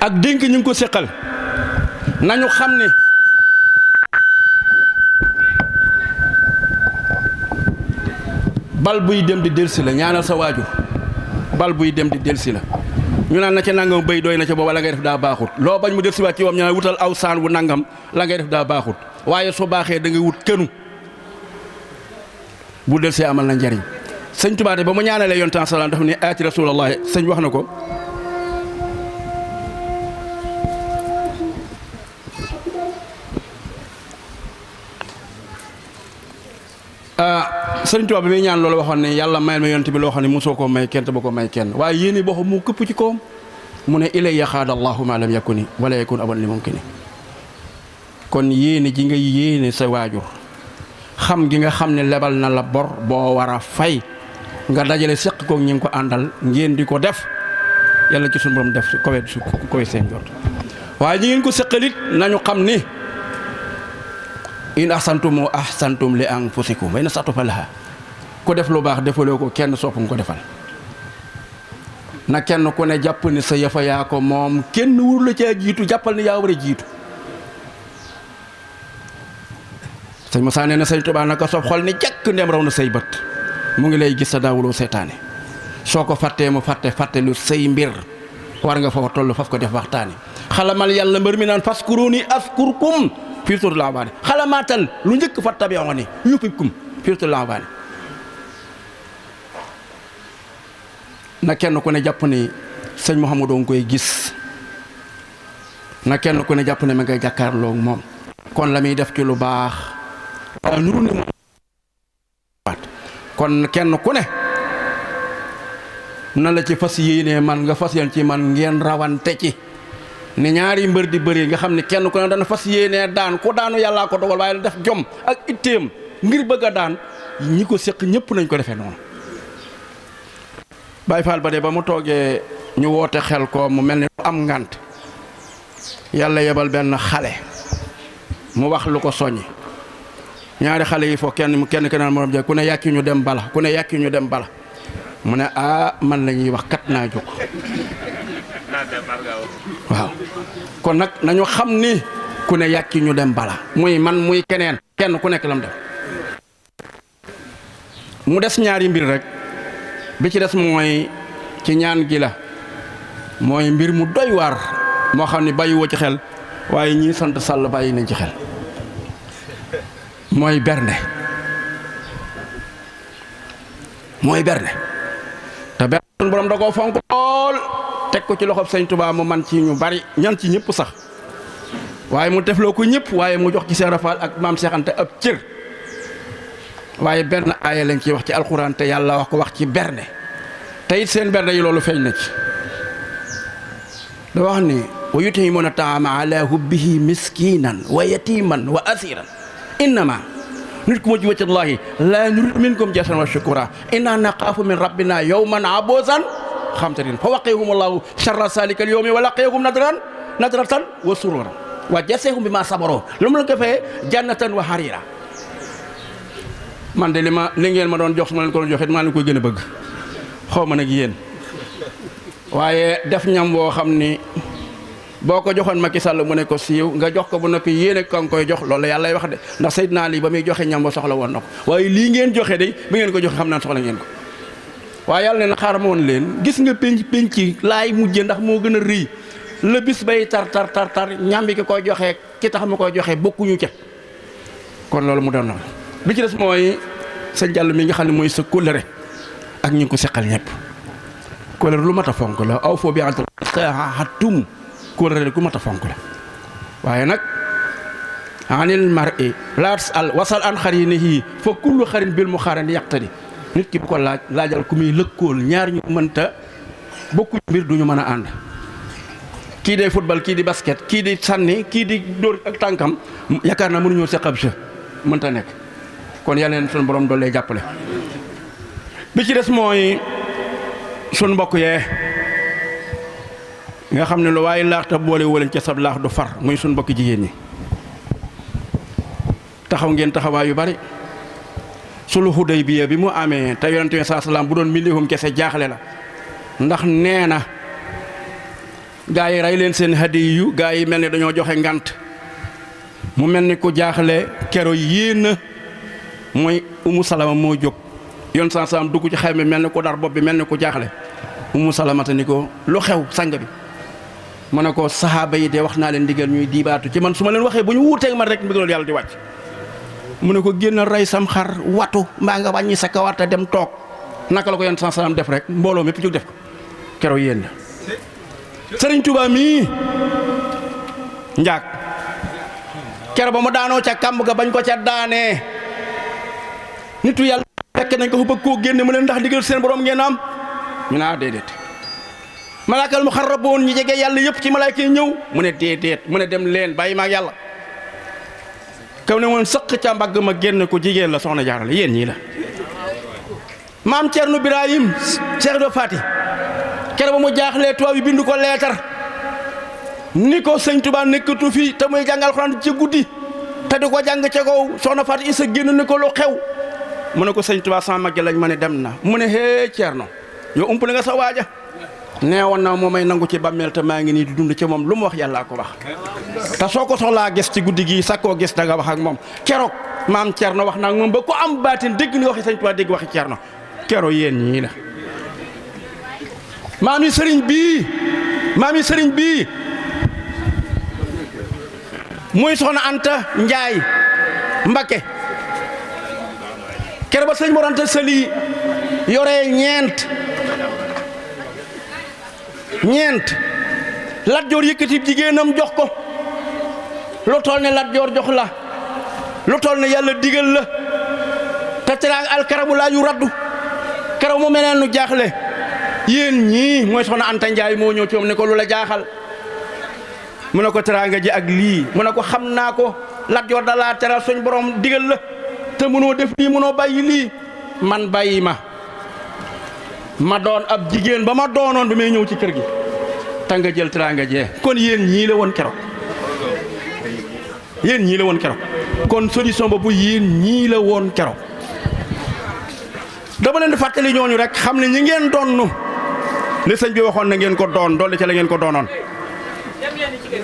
ak dénk ñi ngi ko seqal nañu xam ne bal buy dem di delsi la ñaanal sa waajur bal buy dem di delsi la ñu naan na ca nangam béy doy na ca booba la ngay def daa baaxut loo bañ mu delsi waat ci wam ñaan wutal aw saan wu nangam la ngay def daa baaxut waaye su baaxee da ngay wut kënu bu delsee amal na njariñ sëñ Tuubaa ba mu ñaanalee yoon temps salaam dafa ne aati rasulallah sëñ wax na ko sëriñ Tuubaa bi muy ñaan loolu waxoon ne yàlla mayal ma yonent bi loo xam ne mosoo koo may kenn te ba ko may kenn waaye yéene boo xam mu këpp ci kawam mu ne ilay yaxaada allahu ma lam yakuni wala yakun aban li mumkini kon yéene ji nga yéene sa waajur xam gi nga xam ne lebal na la bor boo war a fay nga dajale seq koog ñi ngi ko àndal ngeen di ko def yàlla ci suñu borom def kowe seen jot waaye ñi ngeen ko seqalit nañu xam ni in ahsantum ahsantum li anfusikum wa in asa'tum falaha ku def lu baax defaloo ko kenn sopp nga ko defal na kenn ku ne jàpp ni sa yëfa yaa ko moom kenn wur la caa jiitu jàppal ni yaa war a jiitu sëñ Moussa nee na sëñ Tuubaa naka soob xol ni jàkk ndem raw na say bët mu ngi lay gis sa daawuloo seetaane soo ko fàttee mu fàtte lu say mbir war nga fa toll faf ko def waxtaane xalamal yàlla mbër mi naan faskuruni askurkum fii tur laa baane xalamaatal lu njëkk fa tabi'u ni yuhibbukum fii tur laa baane na kenn ku ne jàpp ni sëñ Mouhamadou nga koy gis na kenn ku ne jàpp ne ma ngay jàkkaarloo moom kon la muy def ci lu baax nuru ni kon kenn ku ne na la ci fas yéenee man nga fas yéen ci man ngeen rawante ci ni ñaari mbër di bëri nga xam ne kenn ku ne dana fas yéenee daan ku daanu yàllaa ko dogal waaye def jom ak itteem ngir bëgg a daan ñi ko séq ñëpp nañ ko defee noonu Baay Faal ba de ba mu toogee ñu woote xel ko mu mel ni am ngant yàlla yebal benn xale mu wax lu ko soññi ñaari xale yi foo kenn keneen morom ja ku ne yàkki ñu dem bala ku ne yàkki ñu dem bala mu ne man la ñuy wax kat naa jóg waaw kon nag nañu xam ni ku ne yàkki ñu dem bala muy man muy keneen kenn ku nekk lam def mu des ñaari mbir rek bi ci des mooy ci ñaan gi la mooy mbir mu doy waar moo xam ne bàyyiwoo ci xel waaye ñii sant Sall bàyyi nañ ci xel mooy bernde te bernde suñu borom da koo fonk lool teg ko ci loxob sëñ Tuubaa mu man ci ñu bari ñan ci ñëpp sax waaye mu defloo ko ñëpp waaye mu jox ci Seex Faal ak maam Seex Anta ab cër waaye benn aaya lañ ciy wax ci alxuraan te yàlla wax ko wax ci bernde te it seen bernde yi loolu feeñ na ci da wax ni wa yut'imuuna ta'aama ala hubbihi miskinan wa yatiman wa asiran innama nuriidu wajhallahi laa nuriidu minkum jazaa'an wa shukura inna naxaafu min rabbina yawman abuusan qamtariiran fa waqaahumullahu sharra zaalika al-yawmi wa laqiyaahum nadratan wa sururan wa jazaahum bimaa sabaru lu mu la ko fayee jannatan wa hariira man de li ngeen ma doon jox su ma leen ko doon joxe maa leen koy gën a bëgg xaw ma nag yéen waaye def ñam woo xam ni boo ko joxoon Macky Sall mu ne ko siiw nga jox ko ba noppi yéen ak ka nga koy jox loolu yàlla lay wax de ndax Seydina Ali ba muy joxe ñam ba soxla woon na ko waaye lii ngeen joxe de bi ngeen ko joxe xam naa soxla ngeen ko waaye yàlla ne na xaaral ma woon leen gis nga penc laay mujje ndax moo gën a rëy la bis bay tar ñam bi ki koy joxe ki tax ma koy joxe bokkuñu ca kon loolu mu doon na bi ci des mooy sëñ Diallo mi nga xam ne mooy sa kóllëre ak ñu ngi ko seqal ñëpp kóllëre lu mat a fonk la aw foo bi xatum kóllëre ku mat a fonk la waaye nag anil mar'i laa tasal wasal an xarinihi fa kullu xarin bil mu xaaran yaqtadi nit ki bu ko laajal ku muy lëkkool ñaar ñu mënta bokku mbir duñu mën a ànd kii di football kii di basket kii di sànni kii di dóor ak tànkam yaakaar naa mënuñoo seq ab jeu mënta nekk kon yàlla leen suñu borom doole lay jàppale bi ci des mooy suñ mbokk yee nga xam ne lu waaye laax te boole walañ ca sab laax du far muy suñ mbokki jigéen ñi taxaw ngeen taxawaay yu bari sulu Hudaybiya bi mu amee te yonent bi saa salaam bu doon millihum kese jaaxle la ndax nee na gaa yi rey leen seen hadiyu gaa yi mel ni dañoo joxe ngant mu mel ni ku jaaxle kero yéen mooy Umu Salama moo jóg yoon saa salaam dugg ci xayma mel ni ku dar bopp bi mel ni ku jaaxle Umu Salamata ni ko lu xew sang bi mu ne ko saxaaba yi de wax naa leen ndigal ñuy diibaatu ci man su ma leen waxee bu ñu wuuteeg man rek ndigal yàlla di wàcc mu ne ko génn rey sam xar watu mbaa nga wàññi sa kawar te dem toog naka la ko yoon saa salaam def rek mbooloo mépp jóg def ko keroog yéen la Sëriñ Tuubaa mii njaag kero ba mu daanoo ca kàmb ga bañ ko ca daanee nitu yàlla fekk nañ ko fu bëgg koo génne mu leen ndax ndigal seen borom ngeen am ñu naa déedéet malaakal mu xarraboon ñi jege yàlla yëpp ci malaaka yi ñëw mu ne déedéet mu ne dem leen bàyyi maag yàlla kaw ne woon sëq ca mbagg ma génn ko jigéen la soxna jaarale yéen ñii la maam Cerno Birahim Cheikh do Fati kere ba mu jaaxlee tubaab yi bindu ko leetar ni ko sëñ Tuubaa nekkatu fi te muy jàngal Alxuraan ci guddi te di ko jàng ca kaw soxna Fati Isa génn ni ko lu xew mu ne ko sëñ Tuubaa sama mag lañ ma ne dem na mu ne hee Cerno yow umpale nga sa waaja neewoon na moo may nangu ci bàmmeel te maa ngi nii di dund ci moom lu mu wax yàllaa ko wax te soo ko soxlaa gis ci guddi gi sakkoo gis da nga wax ak moom keroog maam Cerno wax naa ak moom ba ko am baatin dégg ni waxi sëñ Tuubaa dégg waxi Cerno keroog yéen ñii la maam yi sëriñ bii muy soxna Anta Njaay Mbakke keroog ba sëñ Mor Anta Sali yoree ñeent Lat Joor yëkkati jigéenam jox ko lu toll ne Lat Joor jox la lu toll ne yàlla digal la te teraanga alkaramu laa yu raddu keroog mu meneen nu jaaxle yéen ñii mooy soxna Anta Njaay moo ñëw ci moom ne ko lu la jaaxal mu ne ko teraanga ji ak lii mu ne ko xam naa ko Lat Joor dalaa teral suñ borom digal la te mënoo def lii mënoo bàyyi lii man bàyyi ma doon ab jigéen ba ma doonoon bi may ñëw ci kër gi te nga jël teraanga jee kon yéen ñii la woon keroog kon solution boobu yéen ñii la woon keroog dama leen di fàttali ñooñu rek xam ne ñi ngeen doon li sëñ bi waxoon na ngeen ko doon dolli ca la ngeen ko doonoon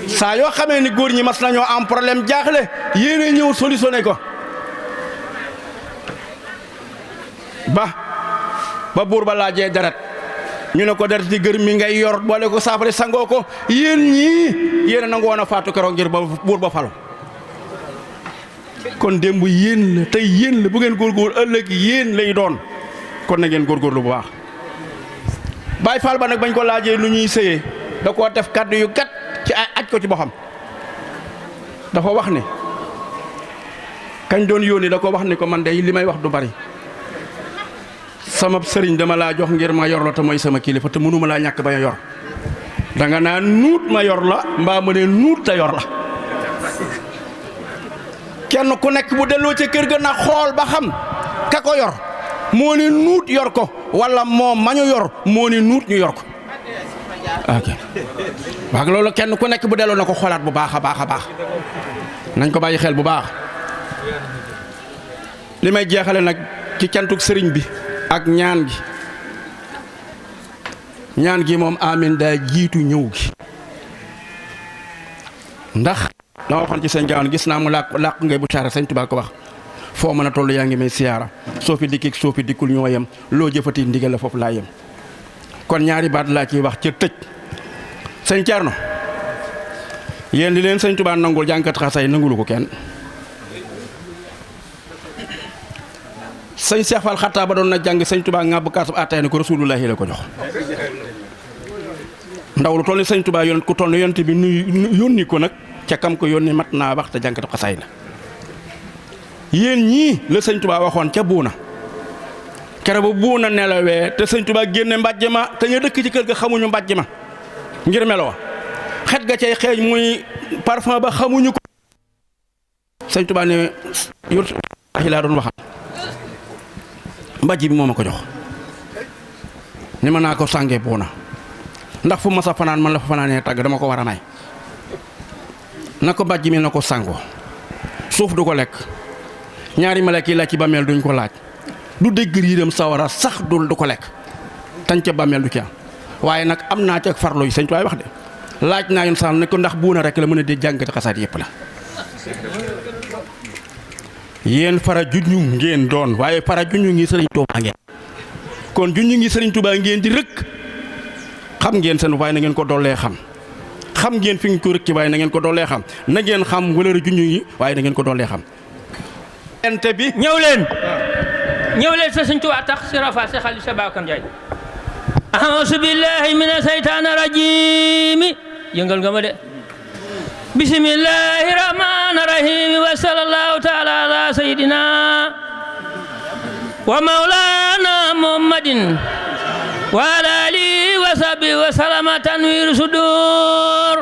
saa yoo xamee ni góor ñi mas nañoo am problème jaaxle yéen a ñëw solutionné ko ba buur ba laajee deret ñu ne ko deret di gër mi ngay yor boole ko saafara sangoo ko yéen ñii yéen a nangu woon a faatu keroog ngir ba buur ba falu kon démb yéen la tey yéen la bu ngeen góorgóor ëllëg yéen lay doon kon na ngeen góorgóorlu bu baax Baay Faal ba nag bañ ko laajee lu ñuy sëyee da koo def kàddu yu gàtt ci aj ko ci boppam dafa wax ne kañ doon yónni da ko wax ne ko man de li may wax du bari sama sëriñ dama laa jox ngir ma yor la te mooy sama kilifa te mënuma laa ñàkk ba a yor danga naa nuut ma yor la mbaa ma ne nuut te yor la kenn ku nekk bu delloo ca kër ga na xool ba xam ka ko yor moo ne nuut yor ko wala moom ma ñu yor moo ne nuut ñu yor ko ok waaw loolu kenn ku nekk bu delloo na ko xoolaat bu baax a baax nañ ko bàyyi xel bu baax li may jeexale nag ci cantuk sëriñ bi ak ñaan gi moom amin daa jiitu ñëw gi ndax la waxoon ci sëñ Gaawan gis naa mu làq ngay bu caara sëñ Tuubaa ko wax foo mën a toll yaa ngi may siyaara soo fi dikki soo fi dikkul ñoo yem loo jëfati ndigal la foofu laa yem kon ñaari baat laa ciy wax ca tëj sëñ Thierno yéen li leen sëñ Tuubaa nangul jànkat xasay nangulu ko kenn sëñ Cheikh Fall xattaa ba doon na jàng sëñ Touba ngàbb kaasub attaaya ne ko rasulullahi la ko jox ndaw lu toll ni sëñ Touba yónent ku toll ni yónent bi nuyu yónni ko nag ca kam ko yónni mat naa wax te jànkatu xasaay la yéen ñii la sëñ Touba waxoon ca buuna kere ba buuna nelawee te sëñ Touba génne mbàjj ma te ñu dëkk ci kër ga xamuñu mbàjj ma ngir meloo xet ga cay xeeñ muy parfum ba xamuñu ko sëñ Touba ne yor laa doon waxal mbàjj bi moo ma ko jox ni ma naa ko sàngee buuna ndax fu ma sa fanaan man la fa fanaanee tàgg dama ko war a may na ko mbàjj mi na ko sàngoo suuf du ko lekk ñaari malek yi laaj ci bàmmeel duñ ko laaj du dégg riiram sawara sax du ko lekk tañ ca bàmmeel du ci am waaye nag am naa ci ak farlo yi sëñ Tuubaa wax de laaj naa yoon sax ne ko ndax buuna rek la mën a di jàngati xasaat yëpp la yéen fara juñu ngeen doon waaye fara juñu ngi sëriñ Tuubaa ngeen kon juñu ngi sëriñ Tuubaa ngeen di rëkk xam ngeen seen waaye na ngeen ko dollee xam ngeen fi nga ko rëkk waaye na ngeen ko dollee xam na ngeen xam wala juñu yi waaye na ngeen ko dollee xam ente bi
ñëw leen sa sëñ Tuubaa tax si rafa si xali sa Bakar Njaay a'uuzu billahi mina seytaani rajiim yëngal nga ma de bismillahi rahmaani rahiim wa sallallahu taala ala sayyidina wa mawlana muhammadin wa ala alihi wa sahbihi wa salama tanwir sudur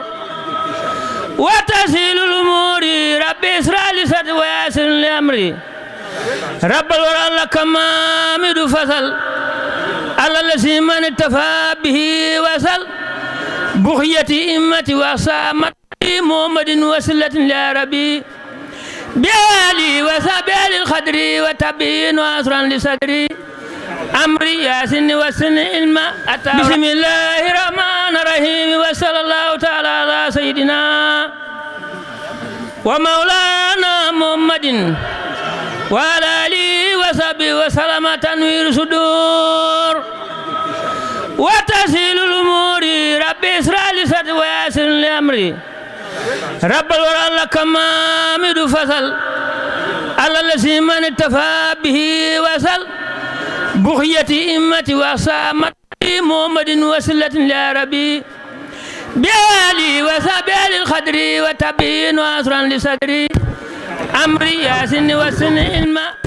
wa tasilul umuri rabbi isra li sadri wa yassir li amri rabbal wara laka mamidu fasal ala lasi man ittafa bihi wasal bukhiyati immati wa samat muhammadin wasilatin ya rabbi biali wa sabili alqadri wa tabin wa asran li sadri amri yasin wa sini ilma ata bismillahir rahmanir rahim wa sallallahu ta'ala ala sayidina wa maulana muhammadin wa ala alihi wa sahbihi wa salama tanwir sudur wa tasilul umuri rabbi isra li sadri wa yassir li amri rabbal wara laka mamidu fasal ala lasi man ittafa bihi wasal bukhiyati immati wa samat muhammadin wasilatin ya rabbi biali wa sabili alqadri wa tabin wa asran li sadri amri yasin wa sini ilma